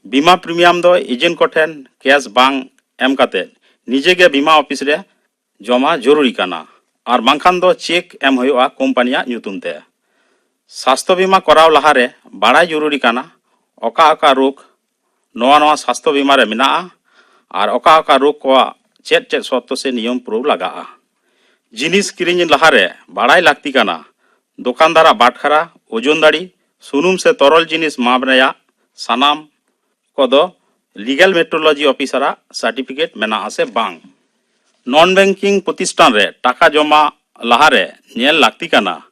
ᱵᱤᱢᱟ ᱯᱨᱤᱢᱤᱭᱟᱢ ᱫᱚ ᱮᱡᱮᱱᱴ ᱠᱚᱴᱷᱮᱱ ᱠᱮᱥ ᱵᱟᱝ ᱮᱢ ᱠᱟᱛᱮ ᱱᱤᱡᱮ ᱜᱮ ᱵᱤᱢᱟ ᱚᱯᱷᱤᱥ ᱨᱮ ᱡᱚᱢᱟ ᱡᱚᱨᱩᱨᱤ ᱠᱟᱱᱟ, ᱟᱨ ᱵᱟᱝᱠᱷᱟᱱ ᱫᱚ ᱪᱮᱠ ᱮᱢ ᱦᱩᱭᱩᱜᱼᱟ ᱠᱳᱢᱯᱟᱱᱤᱭᱟᱜ ᱧᱩᱛᱩᱢ ᱛᱮ᱾ ᱥᱟᱥᱛᱷᱚ ᱵᱤᱢᱟ ᱠᱚᱨᱟᱣ ᱞᱟᱦᱟᱨᱮ ᱵᱟᱲᱟᱭ ᱡᱚᱨᱩᱨᱤ ᱠᱟᱱᱟ, ᱚᱠᱟ ᱚᱠᱟ ᱨᱳᱜᱽ ᱱᱚᱣᱟ ᱱᱚᱣᱟ ᱥᱟᱥᱛᱷᱚ ᱵᱤᱢᱟ ᱨᱮ ᱢᱮᱱᱟᱜᱼᱟ ᱟᱨ ᱚᱠᱟ ᱚᱠᱟ ᱨᱳᱜᱽ ᱠᱚᱣᱟᱜ ᱪᱮᱫ ᱪᱮᱫ ᱥᱚᱨᱛᱚ ᱥᱮ ᱱᱤᱭᱚᱢ ᱯᱩᱨᱟᱹᱣ ᱞᱟᱜᱟᱜᱼᱟ᱾ ᱡᱤᱱᱤᱥ ᱠᱤᱨᱤᱧ ᱞᱟᱦᱟᱨᱮ ᱵᱟᱲᱟᱭ ᱞᱟᱹᱠᱛᱤ ᱠᱟᱱᱟ, ᱫᱚᱠᱟᱱᱫᱟᱨᱟᱜ ᱵᱟᱴᱠᱷᱟᱨᱟ, ᱳᱡᱚᱱ ᱫᱟᱲᱮ, ᱥᱩᱱᱩᱢ ᱥᱮ ᱛᱚᱨᱚᱞ ᱡᱤᱱᱤᱥ ᱢᱟᱯ ᱨᱮᱭᱟᱜ ᱥᱟᱱᱟᱢ ᱠᱚᱫᱚ ᱞᱤᱜᱟᱞ ᱢᱮᱴᱨᱳᱞᱚᱡᱤ ᱚᱯᱷᱤᱥᱟᱨᱟᱜ ᱥᱟᱨᱴᱤᱯᱷᱤᱠᱮᱴ ᱢᱮᱱᱟᱜᱼᱟ ᱥᱮ ᱵᱟᱝ᱾ ᱱᱚᱱ ᱵᱮᱝᱠᱤᱝ ᱯᱨᱚᱛᱤᱥᱴᱷᱟᱱ ᱨᱮ ᱴᱟᱠᱟ ᱡᱚᱢᱟ ᱞᱟᱦᱟᱨᱮ ᱧᱮᱞ ᱞᱟᱹᱠᱛᱤ ᱠᱟᱱᱟ,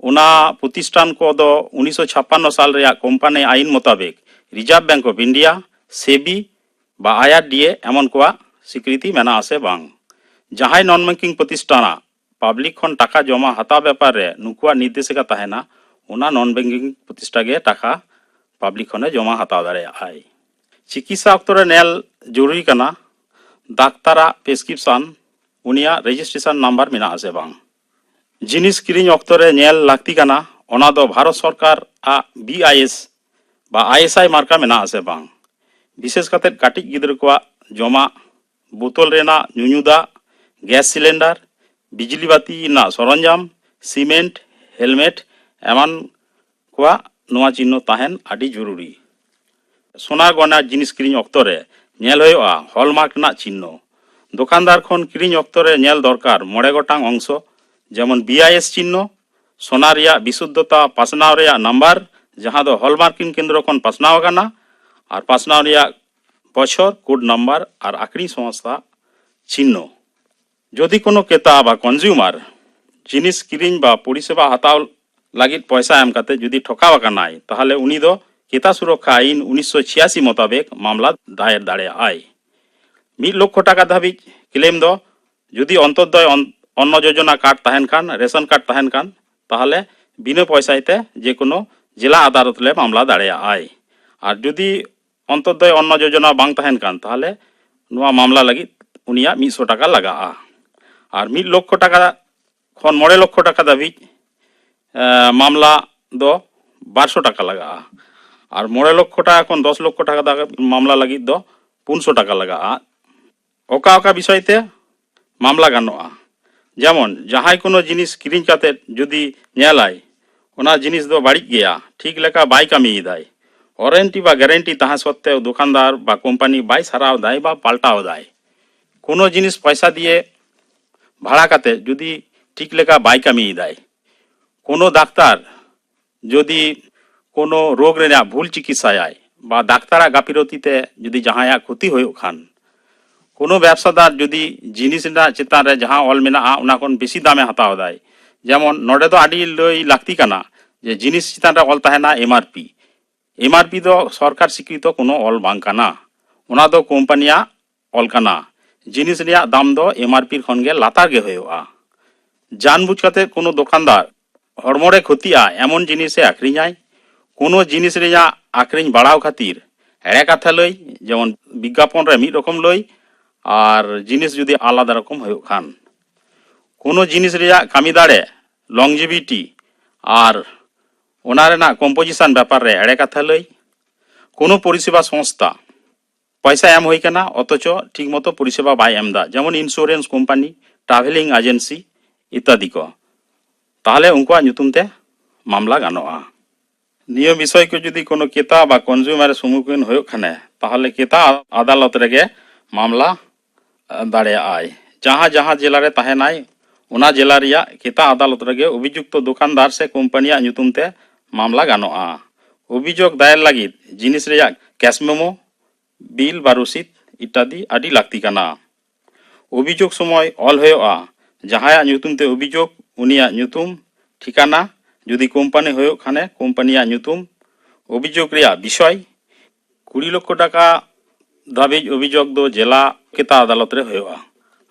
ᱚᱱᱟ ᱯᱨᱚᱛᱤᱥᱴᱷᱟᱱ ᱠᱚᱫᱚ ᱩᱱᱤᱥᱥᱚ ᱪᱷᱟᱯᱯᱟᱱᱱᱚ ᱥᱟᱞ ᱨᱮᱭᱟᱜ ᱠᱳᱢᱯᱟᱱᱤ ᱟᱭᱤᱱ ᱢᱳᱛᱟᱵᱮᱠ ᱨᱤᱡᱟᱨᱵᱷ ᱵᱮᱝᱠ ᱚᱯᱷ ᱤᱱᱰᱤᱭᱟ, ᱥᱮᱵᱤ ᱵᱟ ᱟᱭᱟᱨ ᱰᱤ ᱮ ᱮᱢᱚᱱ ᱠᱚᱣᱟᱜ ᱥᱤᱠᱨᱤᱛᱤ ᱢᱮᱱᱟᱜᱼᱟ ᱥᱮ ᱵᱟᱝ᱾ ᱡᱟᱦᱟᱸᱭ ᱱᱚᱱ ᱵᱮᱝᱠᱤᱝ ᱯᱨᱚᱛᱤᱥᱴᱷᱟᱱᱟᱜ ᱯᱟᱵᱽᱞᱤᱠ ᱠᱷᱚᱱ ᱴᱟᱠᱟ ᱡᱚᱢᱟ ᱦᱟᱛᱟᱣ ᱵᱮᱯᱟᱨ ᱨᱮ ᱱᱩᱠᱩᱣᱟᱜ ᱱᱤᱨᱫᱮᱥᱤᱠᱟ ᱛᱟᱦᱮᱱᱟ, ᱚᱱᱟ ᱱᱚᱱ ᱵᱮᱝᱠᱤᱝ ᱯᱨᱚᱛᱤᱥᱴᱷᱟ ᱜᱮ ᱴᱟᱠᱟ ᱯᱟᱵᱽᱞᱤᱠ ᱠᱷᱚᱱᱮ ᱡᱚᱢᱟ ᱦᱟᱛᱟᱣ ᱫᱟᱲᱮᱭᱟᱜᱼᱟᱭ᱾ ᱪᱤᱠᱤᱛᱥᱟ ᱚᱠᱛᱚ ᱨᱮ ᱧᱮᱞ ᱡᱚᱨᱩᱨᱤ ᱠᱟᱱᱟ, ᱰᱟᱠᱛᱟᱨᱟᱜ ᱯᱨᱮᱥᱠᱨᱤᱯᱥᱚᱱ, ᱩᱱᱤᱭᱟᱜ ᱨᱮᱡᱤᱥᱴᱨᱮᱥᱚᱱ ᱱᱟᱢᱵᱟᱨ ᱢᱮᱱᱟᱜ ᱟᱥᱮ ᱵᱟᱝ᱾ ᱡᱤᱱᱤᱥ ᱠᱤᱨᱤᱧ ᱚᱠᱛᱚ ᱨᱮ ᱧᱮᱞ ᱞᱟᱹᱠᱛᱤ ᱠᱟᱱᱟ, ᱚᱱᱟ ᱫᱚ ᱵᱷᱟᱨᱚᱛ ᱥᱚᱨᱠᱟᱨ ᱟᱜ ᱵᱤ ᱟᱭ ᱮᱥ ᱵᱟ ᱟᱭ ᱮᱥ ᱟᱭ ᱢᱟᱨᱠᱟ ᱢᱮᱱᱟᱜ ᱟᱥᱮ ᱵᱟᱝ᱾ ᱵᱤᱥᱮᱥ ᱠᱟᱛᱮ ᱠᱟᱹᱴᱤᱡ ᱜᱤᱫᱽᱨᱟᱹ ᱠᱚᱣᱟᱜ ᱡᱚᱢᱟᱜ, ᱵᱳᱛᱚᱞ ᱨᱮᱱᱟᱜ ᱧᱩᱧᱩ ᱫᱟᱜ, ᱜᱮᱥ ᱥᱤᱞᱤᱱᱰᱟᱨ, ᱵᱤᱡᱽᱞᱤ ᱵᱟᱹᱛᱤ ᱨᱮᱱᱟᱜ ᱥᱚᱨᱚᱧᱡᱟᱢ, ᱥᱤᱢᱮᱱᱴ, ᱦᱮᱞᱢᱮᱴ ᱮᱢᱟᱱ ᱠᱚᱣᱟᱜ ᱱᱚᱣᱟ ᱪᱤᱱᱦᱚ ᱛᱟᱦᱮᱱ ᱟᱹᱰᱤ ᱡᱚᱨᱩᱨᱤ᱾ ᱥᱚᱱᱟ ᱜᱚᱭᱱᱟ ᱡᱤᱱᱤᱥ ᱠᱤᱨᱤᱧ ᱚᱠᱛᱚ ᱨᱮ ᱧᱮᱞ ᱦᱩᱭᱩᱜᱼᱟ ᱦᱚᱞᱢᱟᱨᱠ ᱨᱮᱱᱟᱜ ᱪᱤᱱᱦᱚ᱾ ᱫᱚᱠᱟᱱᱫᱟᱨ ᱠᱷᱚᱱ ᱠᱤᱨᱤᱧ ᱚᱠᱛᱚ ᱨᱮ ᱧᱮᱞ ᱫᱚᱨᱠᱟᱨ ᱢᱚᱬᱮ ᱜᱚᱴᱟᱝ ᱚᱝᱥᱚ, ᱡᱮᱢᱚᱱ ᱵᱤ ᱟᱭ ᱮᱥ ᱪᱤᱱᱦᱚ, ᱥᱚᱱᱟ ᱨᱮᱭᱟᱜ ᱵᱤᱥᱩᱫᱽᱫᱷᱚᱛᱟ, ᱯᱟᱥᱱᱟᱣ ᱨᱮᱭᱟᱜ ᱱᱟᱢᱵᱟᱨ, ᱡᱟᱦᱟᱸ ᱫᱚ ᱦᱚᱞᱢᱟᱨᱠᱤᱝ ᱠᱮᱱᱫᱨᱚ ᱠᱷᱚᱱ ᱯᱟᱥᱱᱟᱣ ᱟᱠᱟᱱᱟ, ᱟᱨ ᱯᱟᱥᱱᱟᱣ ᱨᱮᱭᱟᱜ ᱵᱚᱪᱷᱚᱨ, ᱠᱳᱰ ᱱᱟᱢᱵᱟᱨ ᱟᱨ ᱟᱠᱷᱨᱤᱧ ᱥᱚᱝᱥᱛᱷᱟ ᱪᱤᱱᱦᱚ᱾ ᱡᱩᱫᱤ ᱠᱳᱱᱳ ᱠᱨᱮᱛᱟ ᱵᱟ ᱠᱚᱱᱡᱩᱢᱟᱨ ᱡᱤᱱᱤᱥ ᱠᱤᱨᱤᱧ ᱵᱟ ᱯᱚᱨᱤᱥᱮᱵᱟ ᱦᱟᱛᱟᱣ ᱞᱟᱹᱜᱤᱫ ᱯᱚᱭᱥᱟ ᱮᱢ ᱠᱟᱛᱮ ᱡᱩᱫᱤ ᱴᱷᱚᱠᱟᱣ ᱟᱠᱟᱱᱟᱭ, ᱛᱟᱦᱚᱞᱮ ᱩᱱᱤ ᱫᱚ ᱠᱨᱮᱛᱟ ᱥᱩᱨᱚᱠᱠᱷᱟ ᱟᱹᱭᱤᱱ ᱩᱱᱤᱥᱥᱚ ᱪᱷᱤᱭᱟᱥᱤ ᱢᱚᱛᱟᱵᱮᱠ ᱢᱟᱢᱞᱟ ᱫᱟᱭᱮᱨ ᱫᱟᱲᱮᱭᱟᱜᱼᱟᱭ᱾ ᱢᱤᱫ ᱞᱚᱠᱠᱷᱚ ᱴᱟᱠᱟ ᱫᱷᱟᱹᱵᱤᱡ ᱠᱞᱮᱢ ᱫᱚ ᱡᱩᱫᱤ ᱚᱱᱛᱳᱫᱚᱭ ᱚᱱ-, ᱚᱱᱱᱚ ᱡᱳᱡᱚᱱᱟ ᱠᱟᱨᱰ ᱛᱟᱦᱮᱱ ᱠᱷᱟᱱ, ᱨᱮᱥᱚᱱ ᱠᱟᱨᱰ ᱛᱟᱦᱮᱱ ᱠᱷᱟᱱ, ᱛᱟᱦᱚᱞᱮ ᱵᱤᱱᱟᱹ ᱯᱚᱭᱥᱟ ᱛᱮ ᱡᱮ ᱠᱳᱱᱳ ᱡᱮᱞᱟ ᱟᱫᱟᱞᱚᱛ ᱨᱮ ᱢᱟᱢᱞᱟ ᱫᱟᱲᱮᱭᱟᱜᱼᱟᱭ᱾ ᱟᱨ ᱡᱩᱫᱤ ᱚᱱᱛᱳᱫᱚᱭ ᱚᱱᱱᱚ ᱡᱳᱡᱚᱱᱟ ᱵᱟᱝ ᱛᱟᱦᱮᱱ ᱠᱷᱟᱱ, ᱛᱟᱦᱚᱞᱮ ᱱᱚᱣᱟ ᱢᱟᱢᱞᱟ ᱞᱟᱹᱜᱤᱫ ᱩᱱᱤᱭᱟᱜ ᱢᱤᱫᱥᱚ ᱴᱟᱠᱟ ᱞᱟᱜᱟᱜᱼᱟ᱾ ᱟᱨ ᱢᱤᱫ ᱞᱚᱠᱠᱷᱚ ᱴᱟᱠᱟ ᱠᱷᱚᱱ ᱢᱚᱬᱮ ᱞᱚᱠᱠᱷᱚ ᱴᱟᱠᱟ ᱫᱷᱟᱹᱵᱤᱡ, ᱮ, ᱢᱟᱢᱞᱟ ᱫᱚ ᱵᱟᱨᱥᱚ ᱴᱟᱠᱟ ᱞᱟᱜᱟᱜᱼᱟ᱾ ᱟᱨ ᱢᱚᱬᱮ ᱞᱚᱠᱠᱷᱚ ᱴᱟᱠᱟ ᱠᱷᱚᱱ ᱫᱚᱥ ᱞᱚᱠᱠᱷᱚ ᱴᱟᱠᱟ ᱫᱷᱟᱹᱵᱤᱡ ᱢᱟᱢᱞᱟ ᱞᱟᱹᱜᱤᱫ ᱫᱚ ᱯᱩᱱᱥᱚ ᱴᱟᱠᱟ ᱞᱟᱜᱟᱜᱼᱟ᱾ ᱚᱠᱟ ᱚᱠᱟ ᱵᱤᱥᱚᱭ ᱛᱮ ᱢᱟᱢᱞᱟ ᱜᱟᱱᱚᱜᱼᱟ? ᱡᱮᱢᱚᱱ, ᱡᱟᱦᱟᱸᱭ ᱠᱳᱱᱳ ᱡᱤᱱᱤᱥ ᱠᱤᱨᱤᱧ ᱠᱟᱛᱮ ᱡᱩᱫᱤ ᱧᱮᱞᱟᱭ, ᱚᱱᱟ ᱡᱤᱱᱤᱥ ᱫᱚ ᱵᱟᱹᱲᱤᱡ ᱜᱮᱭᱟ, ᱴᱷᱤᱠ ᱞᱮᱠᱟ ᱵᱟᱭ ᱠᱟᱹᱢᱤᱭᱮᱫᱟᱭ, ᱳᱣᱟᱨᱮᱱᱴᱤ ᱵᱟ ᱜᱟᱨᱮᱱᱴᱤ ᱛᱟᱦᱮᱸ ᱥᱚᱛᱛᱮᱣ ᱫᱚᱠᱟᱱᱫᱟᱨ ᱵᱟ ᱠᱳᱢᱯᱟᱱᱤ ᱵᱟᱭ ᱥᱟᱨᱟᱣ ᱫᱟᱭ ᱵᱟ ᱯᱟᱞᱴᱟᱣ ᱫᱟᱭ, ᱠᱳᱱᱳ ᱡᱤᱱᱤᱥ ᱯᱚᱭᱥᱟ ᱫᱤᱭᱮ ᱵᱷᱟᱲᱟ ᱠᱟᱛᱮ ᱡᱩᱫᱤ ᱴᱷᱤᱠ ᱞᱮᱠᱟ ᱵᱟᱭ ᱠᱟᱹᱢᱤᱭᱮᱫᱟᱭ, ᱠᱳᱱᱳ ᱰᱟᱠᱛᱟᱨ ᱡᱩᱫᱤ ᱠᱳᱱᱳ ᱨᱳᱜᱽ ᱨᱮᱱᱟᱜ ᱵᱷᱩᱞ ᱪᱤᱠᱤᱛᱥᱟᱭᱟᱭ ᱵᱟ ᱰᱟᱠᱛᱟᱨᱟᱜ ᱜᱟᱯᱷᱤᱞᱚᱛᱤ ᱛᱮ ᱡᱩᱫᱤ ᱡᱟᱦᱟᱸᱭᱟᱜ ᱠᱷᱚᱛᱤ ᱦᱩᱭᱩᱜ ᱠᱷᱟᱱ, ᱠᱳᱱᱳ ᱵᱮᱵᱽᱥᱟᱫᱟᱨ ᱡᱩᱫᱤ ᱡᱤᱱᱤᱥ ᱨᱮᱱᱟᱜ ᱪᱮᱛᱟᱱ ᱨᱮ ᱡᱟᱦᱟᱸ ᱚᱞ ᱢᱮᱱᱟᱜᱼᱟ, ᱚᱱᱟ ᱠᱷᱚᱱ ᱵᱮᱥᱤ ᱫᱟᱢᱮ ᱦᱟᱛᱟᱣ ᱮᱫᱟᱭ, ᱡᱮᱢᱚᱱ ᱱᱚᱰᱮ ᱫᱚ ᱟᱹᱰᱤ ᱞᱟᱹᱭ ᱞᱟᱹᱠᱛᱤ ᱠᱟᱱᱟ ᱡᱮ ᱡᱤᱱᱤᱥ ᱪᱮᱛᱟᱱ ᱨᱮ ᱚᱞ ᱛᱟᱦᱮᱱᱟ ᱮᱢ ᱟᱨ ᱯᱤ᱾ ᱮᱢ ᱟᱨ ᱯᱤ ᱫᱚ ᱥᱚᱨᱠᱟᱨ ᱥᱤᱠᱨᱤᱛᱚ ᱠᱳᱱᱳ ᱚᱞ ᱵᱟᱝ ᱠᱟᱱᱟ, ᱚᱱᱟ ᱫᱚ ᱠᱳᱢᱯᱟᱱᱤᱭᱟᱜ ᱚᱞ ᱠᱟᱱᱟ᱾ ᱡᱤᱱᱤᱥ ᱨᱮᱭᱟᱜ ᱫᱟᱢ ᱫᱚ ᱮᱢ ᱟᱨ ᱯᱤ ᱠᱷᱚᱱ ᱜᱮ ᱞᱟᱛᱟᱨ ᱜᱮ ᱦᱩᱭᱩᱜᱼᱟ᱾ ᱡᱟᱱᱵᱩᱡ ᱠᱟᱛᱮ ᱠᱳᱱᱳ ᱫᱚᱠᱟᱱᱫᱟᱨ ᱦᱚᱲᱢᱚ ᱨᱮ ᱠᱷᱚᱛᱤᱜᱼᱟ ᱮᱢᱚᱱ ᱡᱤᱱᱤᱥᱮ ᱟᱠᱷᱨᱤᱧᱟᱭ᱾ ᱠᱳᱱᱳ ᱡᱤᱱᱤᱥ ᱨᱮᱭᱟᱜ ᱟᱠᱷᱨᱤᱧ ᱵᱟᱲᱟᱣ ᱠᱷᱟᱹᱛᱤᱨ ᱮᱲᱮ ᱠᱟᱛᱷᱟ ᱞᱟᱹᱭ, ᱡᱮᱢᱚᱱ ᱵᱤᱜᱽᱜᱟᱯᱚᱱ ᱨᱮ ᱢᱤᱫ ᱨᱚᱠᱚᱢ ᱞᱟᱹᱭ ᱟᱨ ᱡᱤᱱᱤᱥ ᱡᱩᱫᱤ ᱟᱞᱟᱫᱟ ᱨᱚᱠᱚᱢ ᱦᱩᱭᱩᱜ ᱠᱷᱟᱱ᱾ ᱠᱳᱱᱳ ᱡᱤᱱᱤᱥ ᱨᱮᱭᱟᱜ ᱠᱟᱹᱢᱤ ᱫᱟᱲᱮ, longevity ᱟᱨ ᱚᱱᱟ ᱨᱮᱱᱟᱜ composition ᱵᱮᱯᱟᱨ ᱨᱮ ᱮᱲᱮ ᱠᱟᱛᱷᱟ ᱞᱟᱹᱭ᱾ ᱠᱳᱱᱳ ᱯᱚᱨᱤᱥᱮᱵᱟ ᱥᱚᱝᱥᱛᱷᱟ ᱯᱚᱭᱥᱟ ᱮᱢ ᱦᱩᱭ ᱠᱟᱱᱟ ᱚᱛᱷᱚᱪᱚ ᱴᱷᱤᱠ ᱢᱚᱛᱚ ᱯᱚᱨᱤᱥᱮᱵᱟ ᱵᱟᱭ ᱮᱢ ᱮᱫᱟ, ᱡᱮᱢᱚᱱ insurance company, travelling agency ᱤᱛᱛᱟᱫᱤ ᱠᱚ, ᱛᱟᱦᱚᱞᱮ ᱩᱱᱠᱩᱣᱟᱜ ᱧᱩᱛᱩᱢ ᱛᱮ ᱢᱟᱢᱞᱟ ᱜᱟᱱᱚᱜᱼᱟ᱾ ᱱᱤᱭᱟᱹ ᱵᱤᱥᱚᱭ ᱠᱚ ᱡᱩᱫᱤ ᱠᱳᱱᱳ ᱠᱨᱮᱛᱟ ᱵᱟ consumer ᱮ ᱥᱚᱢᱢᱩᱠᱷᱤᱱ ᱦᱩᱭᱩᱜ ᱠᱷᱟᱱᱮ, ᱛᱟᱦᱚᱞᱮ ᱠᱨᱮᱛᱟ ᱟᱫᱟᱞᱚᱛ ᱨᱮᱜᱮ ᱢᱟᱢᱞᱟ ᱫᱟᱲᱮᱭᱟᱜᱼᱟᱭ᱾ ᱡᱟᱦᱟᱸ ᱡᱟᱦᱟᱸ ᱡᱮᱞᱟ ᱨᱮ ᱛᱟᱦᱮᱱᱟᱭ, ᱚᱱᱟ ᱡᱮᱞᱟ ᱨᱮᱭᱟᱜ ᱠᱨᱮᱛᱟ ᱟᱫᱟᱞᱚᱛ ᱨᱮᱜᱮ ᱚᱵᱷᱤᱡᱩᱠᱛᱚ ᱫᱚᱠᱟᱱᱫᱟᱨ ᱥᱮ ᱠᱳᱢᱯᱟᱱᱤᱭᱟᱜ ᱧᱩᱛᱩᱢ ᱛᱮ ᱢᱟᱢᱞᱟ ᱜᱟᱱᱚᱜᱼᱟ᱾ ᱚᱵᱷᱤᱡᱳᱜᱽ ᱫᱟᱭᱮᱨ ᱞᱟᱹᱜᱤᱫ ᱡᱤᱱᱤᱥ ᱨᱮᱭᱟᱜ cash memo, ᱵᱤᱞ ᱵᱟ ᱨᱚᱥᱤᱫ ᱤᱛᱛᱟᱫᱤ ᱟᱹᱰᱤ ᱞᱟᱹᱠᱛᱤ ᱠᱟᱱᱟ᱾ ᱚᱵᱷᱤᱡᱳᱜᱽ ᱥᱚᱢᱚᱭ ᱚᱞ ᱦᱩᱭᱩᱜᱼᱟ, ᱡᱟᱦᱟᱸᱭᱟᱜ ᱧᱩᱛᱩᱢ ᱛᱮ ᱚᱵᱷᱤᱡᱳᱜᱽ, ᱩᱱᱤᱭᱟᱜ ᱧᱩᱛᱩᱢ, ᱴᱷᱤᱠᱟᱱᱟ, ᱡᱩᱫᱤ ᱠᱳᱢᱯᱟᱱᱤ ᱦᱩᱭᱩᱜ ᱠᱷᱟᱱᱮ ᱠᱳᱢᱯᱟᱱᱤᱭᱟᱜ ᱧᱩᱛᱩᱢ, ᱚᱵᱷᱤᱡᱳᱜᱽ ᱨᱮᱭᱟᱜ ᱵᱤᱥᱚᱭ, ᱠᱩᱲᱤ ᱞᱚᱠᱠᱷᱚ ᱴᱟᱠᱟ ᱫᱷᱟᱹᱵᱤᱡ ᱚᱵᱷᱤᱡᱳᱜᱽ ᱫᱚ ᱡᱮᱞᱟ ᱠᱨᱮᱛᱟ ᱟᱫᱟᱞᱚᱛ ᱨᱮ ᱦᱩᱭᱩᱜᱼᱟ᱾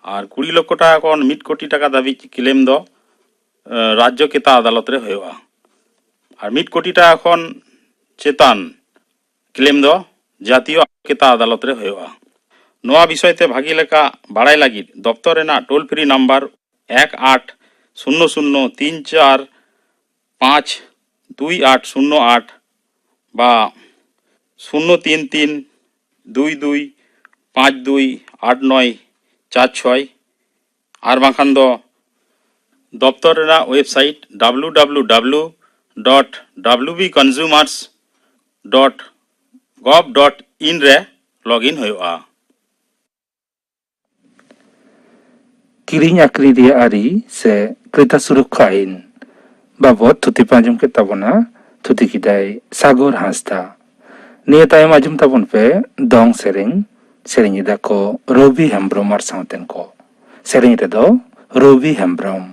ᱟᱨ ᱠᱩᱲᱤ ᱞᱚᱠᱠᱷᱚ ᱴᱟᱠᱟ ᱠᱷᱚᱱ ᱢᱤᱫ ᱠᱳᱴᱤ ᱴᱟᱠᱟ ᱫᱷᱟᱹᱵᱤᱡ ᱠᱞᱮᱢ ᱫᱚ, ᱮ, ᱨᱟᱡᱽᱡᱚ ᱠᱨᱮᱛᱟ ᱟᱫᱟᱞᱚᱛ ᱨᱮ ᱦᱩᱭᱩᱜᱼᱟ᱾ ᱟᱨ ᱢᱤᱫ ᱠᱳᱴᱤ ᱴᱟᱠᱟ ᱠᱷᱚᱱ ᱪᱮᱛᱟᱱ ᱠᱞᱮᱢ ᱫᱚ ᱡᱟᱹᱛᱤᱭᱚ ᱠᱨᱮᱛᱟ ᱟᱫᱟᱞᱚᱛ ᱨᱮ ᱦᱩᱭᱩᱜᱼᱟ᱾ ᱱᱚᱣᱟ ᱵᱤᱥᱚᱭ ᱛᱮ ᱵᱷᱟᱹᱜᱤ ᱞᱮᱠᱟ ᱵᱟᱲᱟᱭ ᱞᱟᱹᱜᱤᱫ ᱫᱚᱯᱛᱚᱨ ᱨᱮᱱᱟᱜ toll free number ᱮᱠ ᱟᱴ ᱥᱩᱱᱱᱚ ᱥᱩᱱᱱᱚ ᱛᱤᱱ ᱪᱟᱨ ᱯᱟᱸᱪ ᱫᱩᱭ ᱟᱴ ᱥᱩᱱᱱᱚ ᱟᱴ ᱵᱟ ᱥᱩᱱᱱᱚ ᱛᱤᱱ ᱛᱤᱱ ᱫᱩᱭ ᱫᱩᱭ ᱯᱟᱸᱪ ᱫᱩᱭ ᱟᱴ ᱱᱚᱭ ᱪᱟᱨ ᱪᱷᱚᱭ, ᱟᱨ ᱵᱟᱝᱠᱷᱟᱱ ᱫᱚ ᱫᱚᱯᱛᱚᱨ ᱨᱮᱱᱟᱜ website W W W dot W B consumers dot gov dot in ᱨᱮ login ᱦᱩᱭᱩᱜᱼᱟ᱾ ᱠᱤᱨᱤᱧ ᱟᱹᱠᱷᱨᱤᱧ ᱨᱮᱭᱟᱜ ᱟᱹᱨᱤ ᱥᱮ ᱠᱨᱮᱛᱟ ᱥᱩᱨᱚᱠᱠᱷᱟ ᱟᱹᱭᱤᱱ ᱵᱟᱵᱚᱫ ᱛᱷᱩᱛᱤ ᱯᱮ ᱟᱸᱡᱚᱢ ᱠᱮᱫ ᱛᱟᱵᱚᱱᱟ᱾ ᱛᱷᱩᱛᱤ ᱠᱮᱫᱟᱭ ᱥᱟᱜᱚᱨ ᱦᱟᱸᱥᱫᱟ᱾ ᱱᱤᱭᱟᱹ ᱛᱟᱭᱚᱢ ᱟᱸᱡᱚᱢ ᱛᱟᱵᱚᱱ ᱯᱮ ᱫᱚᱝ ᱥᱮᱨᱮᱧ᱾ ᱥᱮᱨᱮᱧ ᱮᱫᱟ ᱠᱚ ᱨᱚᱵᱤ ᱦᱮᱢᱵᱽᱨᱚᱢ ᱟᱨ ᱥᱟᱶᱛᱮᱱ ᱠᱚ᱾ ᱥᱮᱨᱮᱧ ᱨᱮᱫᱚ ᱨᱚᱵᱤ ᱦᱮᱢᱵᱽᱨᱚᱢ᱾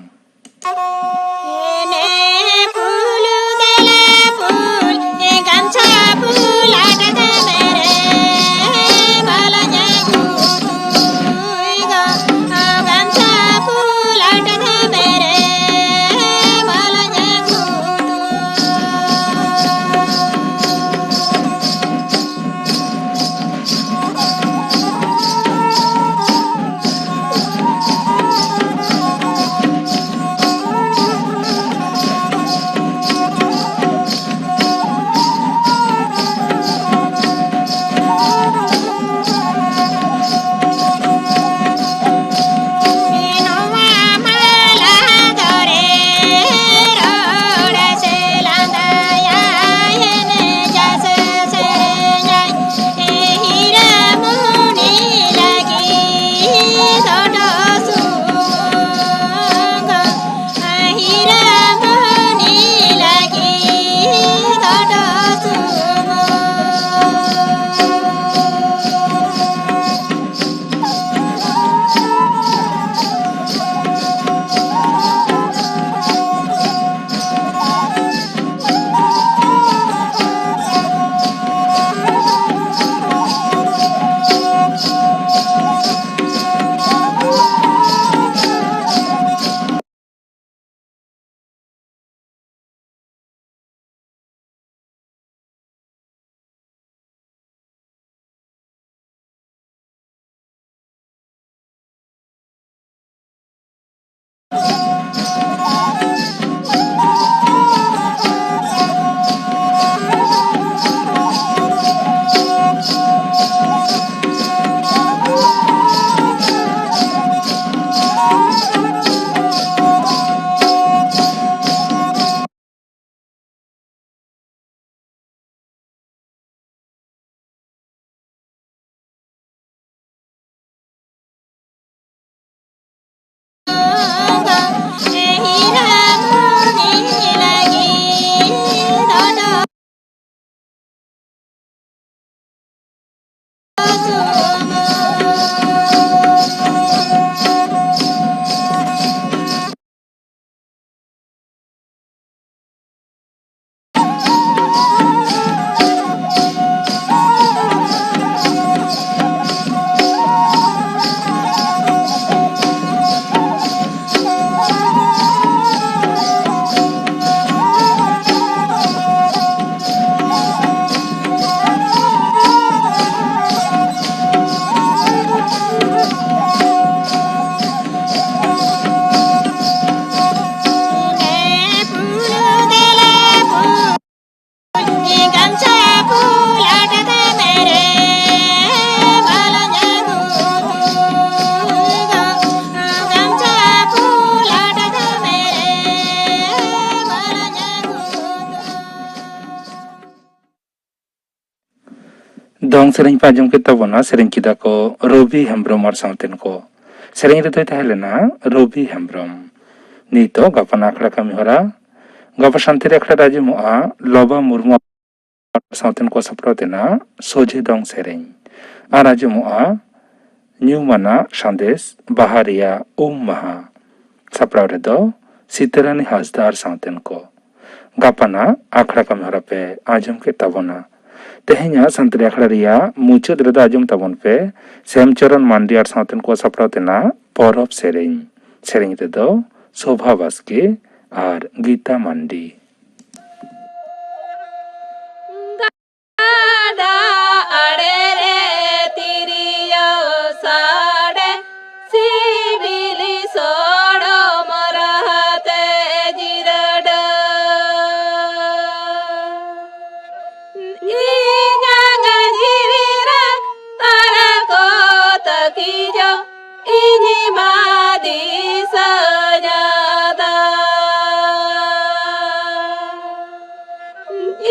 ᱫᱚᱝ ᱥᱮᱨᱮᱧ ᱯᱮ ᱟᱸᱡᱚᱢ ᱠᱮᱫ ᱛᱟᱵᱚᱱᱟ, ᱥᱮᱨᱮᱧ ᱠᱮᱫᱟ ᱠᱚ ᱨᱚᱵᱤ ᱦᱮᱢᱵᱽᱨᱚᱢ ᱟᱨ ᱥᱟᱶᱛᱮᱱ ᱠᱚ᱾ ᱥᱮᱨᱮᱧ ᱨᱮᱫᱚᱭ ᱛᱟᱦᱮᱸ ᱞᱮᱱᱟ ᱨᱚᱵᱤ ᱦᱮᱢᱵᱽᱨᱚᱢ᱾ ᱱᱤᱛᱚᱜ ᱜᱟᱯᱟᱱ ᱟᱠᱷᱲᱟ ᱠᱟᱹᱢᱤ ᱦᱚᱨᱟ᱾ ᱜᱟᱯᱟ ᱥᱟᱱᱛᱟᱲᱤ ᱟᱠᱷᱲᱟ ᱨᱮ ᱟᱸᱡᱚᱢᱚᱜᱼᱟ ᱞᱚᱵᱟ ᱢᱩᱨᱢᱩ ᱥᱟᱶᱛᱮᱱ ᱠᱚ ᱥᱟᱯᱲᱟᱣ ᱛᱮᱱᱟᱜ ᱥᱚᱡᱷᱮ ᱫᱚᱝ ᱥᱮᱨᱮᱧ᱾ ᱟᱨ ᱟᱸᱡᱚᱢᱚᱜᱼᱟ ᱧᱩᱢᱟᱱᱟᱜ ᱥᱟᱸᱫᱮᱥ ᱵᱟᱦᱟ ᱨᱮᱭᱟᱜ ᱩᱢ ᱢᱟᱦᱟ᱾ ᱥᱟᱯᱲᱟᱣ ᱨᱮᱫᱚ ᱥᱤᱛᱟᱹᱨᱟᱱᱤ ᱦᱟᱸᱥᱫᱟ ᱟᱨ ᱥᱟᱶᱛᱮᱱ ᱠᱚ᱾ ᱜᱟᱯᱟᱱᱟᱜ ᱟᱠᱷᱲᱟ ᱠᱟᱹᱢᱤ ᱦᱚᱨᱟ ᱯᱮ ᱟᱸᱡᱚᱢ ᱠᱮᱫ ᱛᱟᱵᱚᱱᱟ᱾ ᱛᱮᱦᱮᱧᱟᱜ ᱥᱟᱱᱛᱟᱲᱤ ᱟᱠᱷᱲᱟ ᱨᱮᱭᱟᱜ ᱢᱩᱪᱟᱹᱫ ᱨᱮᱫᱚ ᱟᱸᱡᱚᱢ ᱛᱟᱵᱚᱱ ᱯᱮ ᱥᱮᱢᱪᱚᱨᱚᱱ ᱢᱟᱱᱰᱤ ᱟᱨ ᱥᱟᱶᱛᱮᱱ ᱠᱚ ᱥᱟᱯᱲᱟᱣ ᱛᱮᱱᱟᱜ ᱯᱚᱨᱚᱵᱽ ᱥᱮᱨᱮᱧ᱾ ᱥᱮᱨᱮᱧ ᱨᱮᱫᱚ ᱥᱳᱵᱷᱟ ᱵᱟᱥᱠᱮ ᱟᱨ ᱜᱤᱛᱟ ᱢᱟᱱᱰᱤ᱾ ᱜᱟᱰᱟ ᱟᱲᱮ ᱨᱮ ᱛᱤᱨᱭᱳ ᱥᱟᱰᱮ, ᱥᱤᱵᱤᱞ ᱥᱚᱲᱚᱢ ᱤᱧ ᱢᱟ ᱫᱤᱥᱟᱹ ᱧᱟᱫᱟ᱾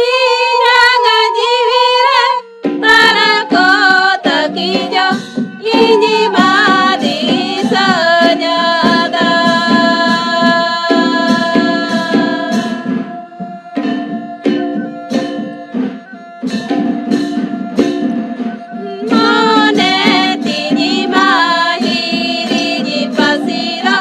ᱤᱧᱟᱜ ᱡᱤᱣᱤ ᱨᱮ ᱛᱟᱨᱟ ᱠᱚ ᱛᱟᱹᱠᱤᱡᱟ, ᱤᱧ ᱢᱟ ᱫᱤᱥᱟᱹ ᱧᱟᱫᱟ᱾ ᱢᱚᱱᱮ ᱛᱤᱧ ᱢᱟ ᱦᱤᱨᱤᱧ ᱯᱟᱹᱥᱤᱨᱟ,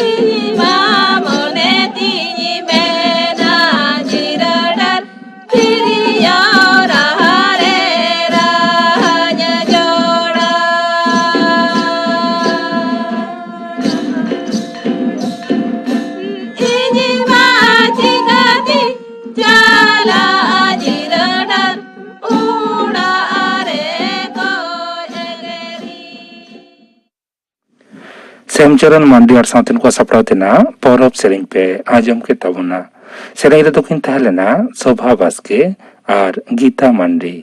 ᱤᱧ ᱢᱟ ᱢᱚᱱᱮ ᱛᱤᱧ ᱢᱮᱱᱟ ᱡᱤᱨᱟᱹ ᱰᱟᱹᱨ ᱛᱤᱨᱭᱳ ᱨᱟᱦᱟ ᱨᱮ ᱨᱟᱦᱟᱧ ᱡᱚᱲᱟ᱾ ᱤᱧ ᱢᱟ ᱪᱤᱠᱟᱹᱛᱤᱧ ᱪᱟᱞᱟᱜᱼᱟ ᱡᱤᱨᱟᱹ ᱰᱟᱹᱨ ᱚᱲᱟᱜ ᱨᱮ ᱠᱚᱭ ᱮᱜᱮᱨᱤᱧ᱾ ᱥᱮᱢᱪᱚᱨᱚᱱ ᱢᱟᱱᱰᱤ ᱟᱨ ᱥᱟᱶᱛᱮ ᱱᱩᱠᱩᱣᱟᱜ ᱥᱟᱯᱲᱟᱣ ᱛᱮᱱᱟᱜ ᱯᱚᱨᱚᱵᱽ ᱥᱮᱨᱮᱧ ᱯᱮ ᱟᱸᱡᱚᱢ ᱠᱮᱫ ᱛᱟᱵᱚᱱᱟ᱾ ᱥᱮᱨᱮᱧ ᱨᱮᱫᱚ ᱠᱤᱱ ᱛᱟᱦᱮᱸ ᱞᱮᱱᱟ ᱥᱳᱵᱷᱟ ᱵᱟᱥᱠᱮ ᱟᱨ ᱜᱤᱛᱟ ᱢᱟᱱᱰᱤ᱾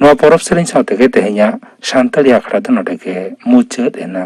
ᱱᱚᱣᱟ ᱯᱚᱨᱚᱵᱽ ᱥᱮᱨᱮᱧ ᱥᱟᱶ ᱛᱮᱜᱮ ᱛᱮᱦᱮᱧᱟᱜ ᱥᱟᱱᱛᱟᱲᱤ ᱟᱠᱷᱲᱟ ᱫᱚ ᱱᱚᱰᱮ ᱜᱮ ᱢᱩᱪᱟᱹᱫ ᱮᱱᱟ᱾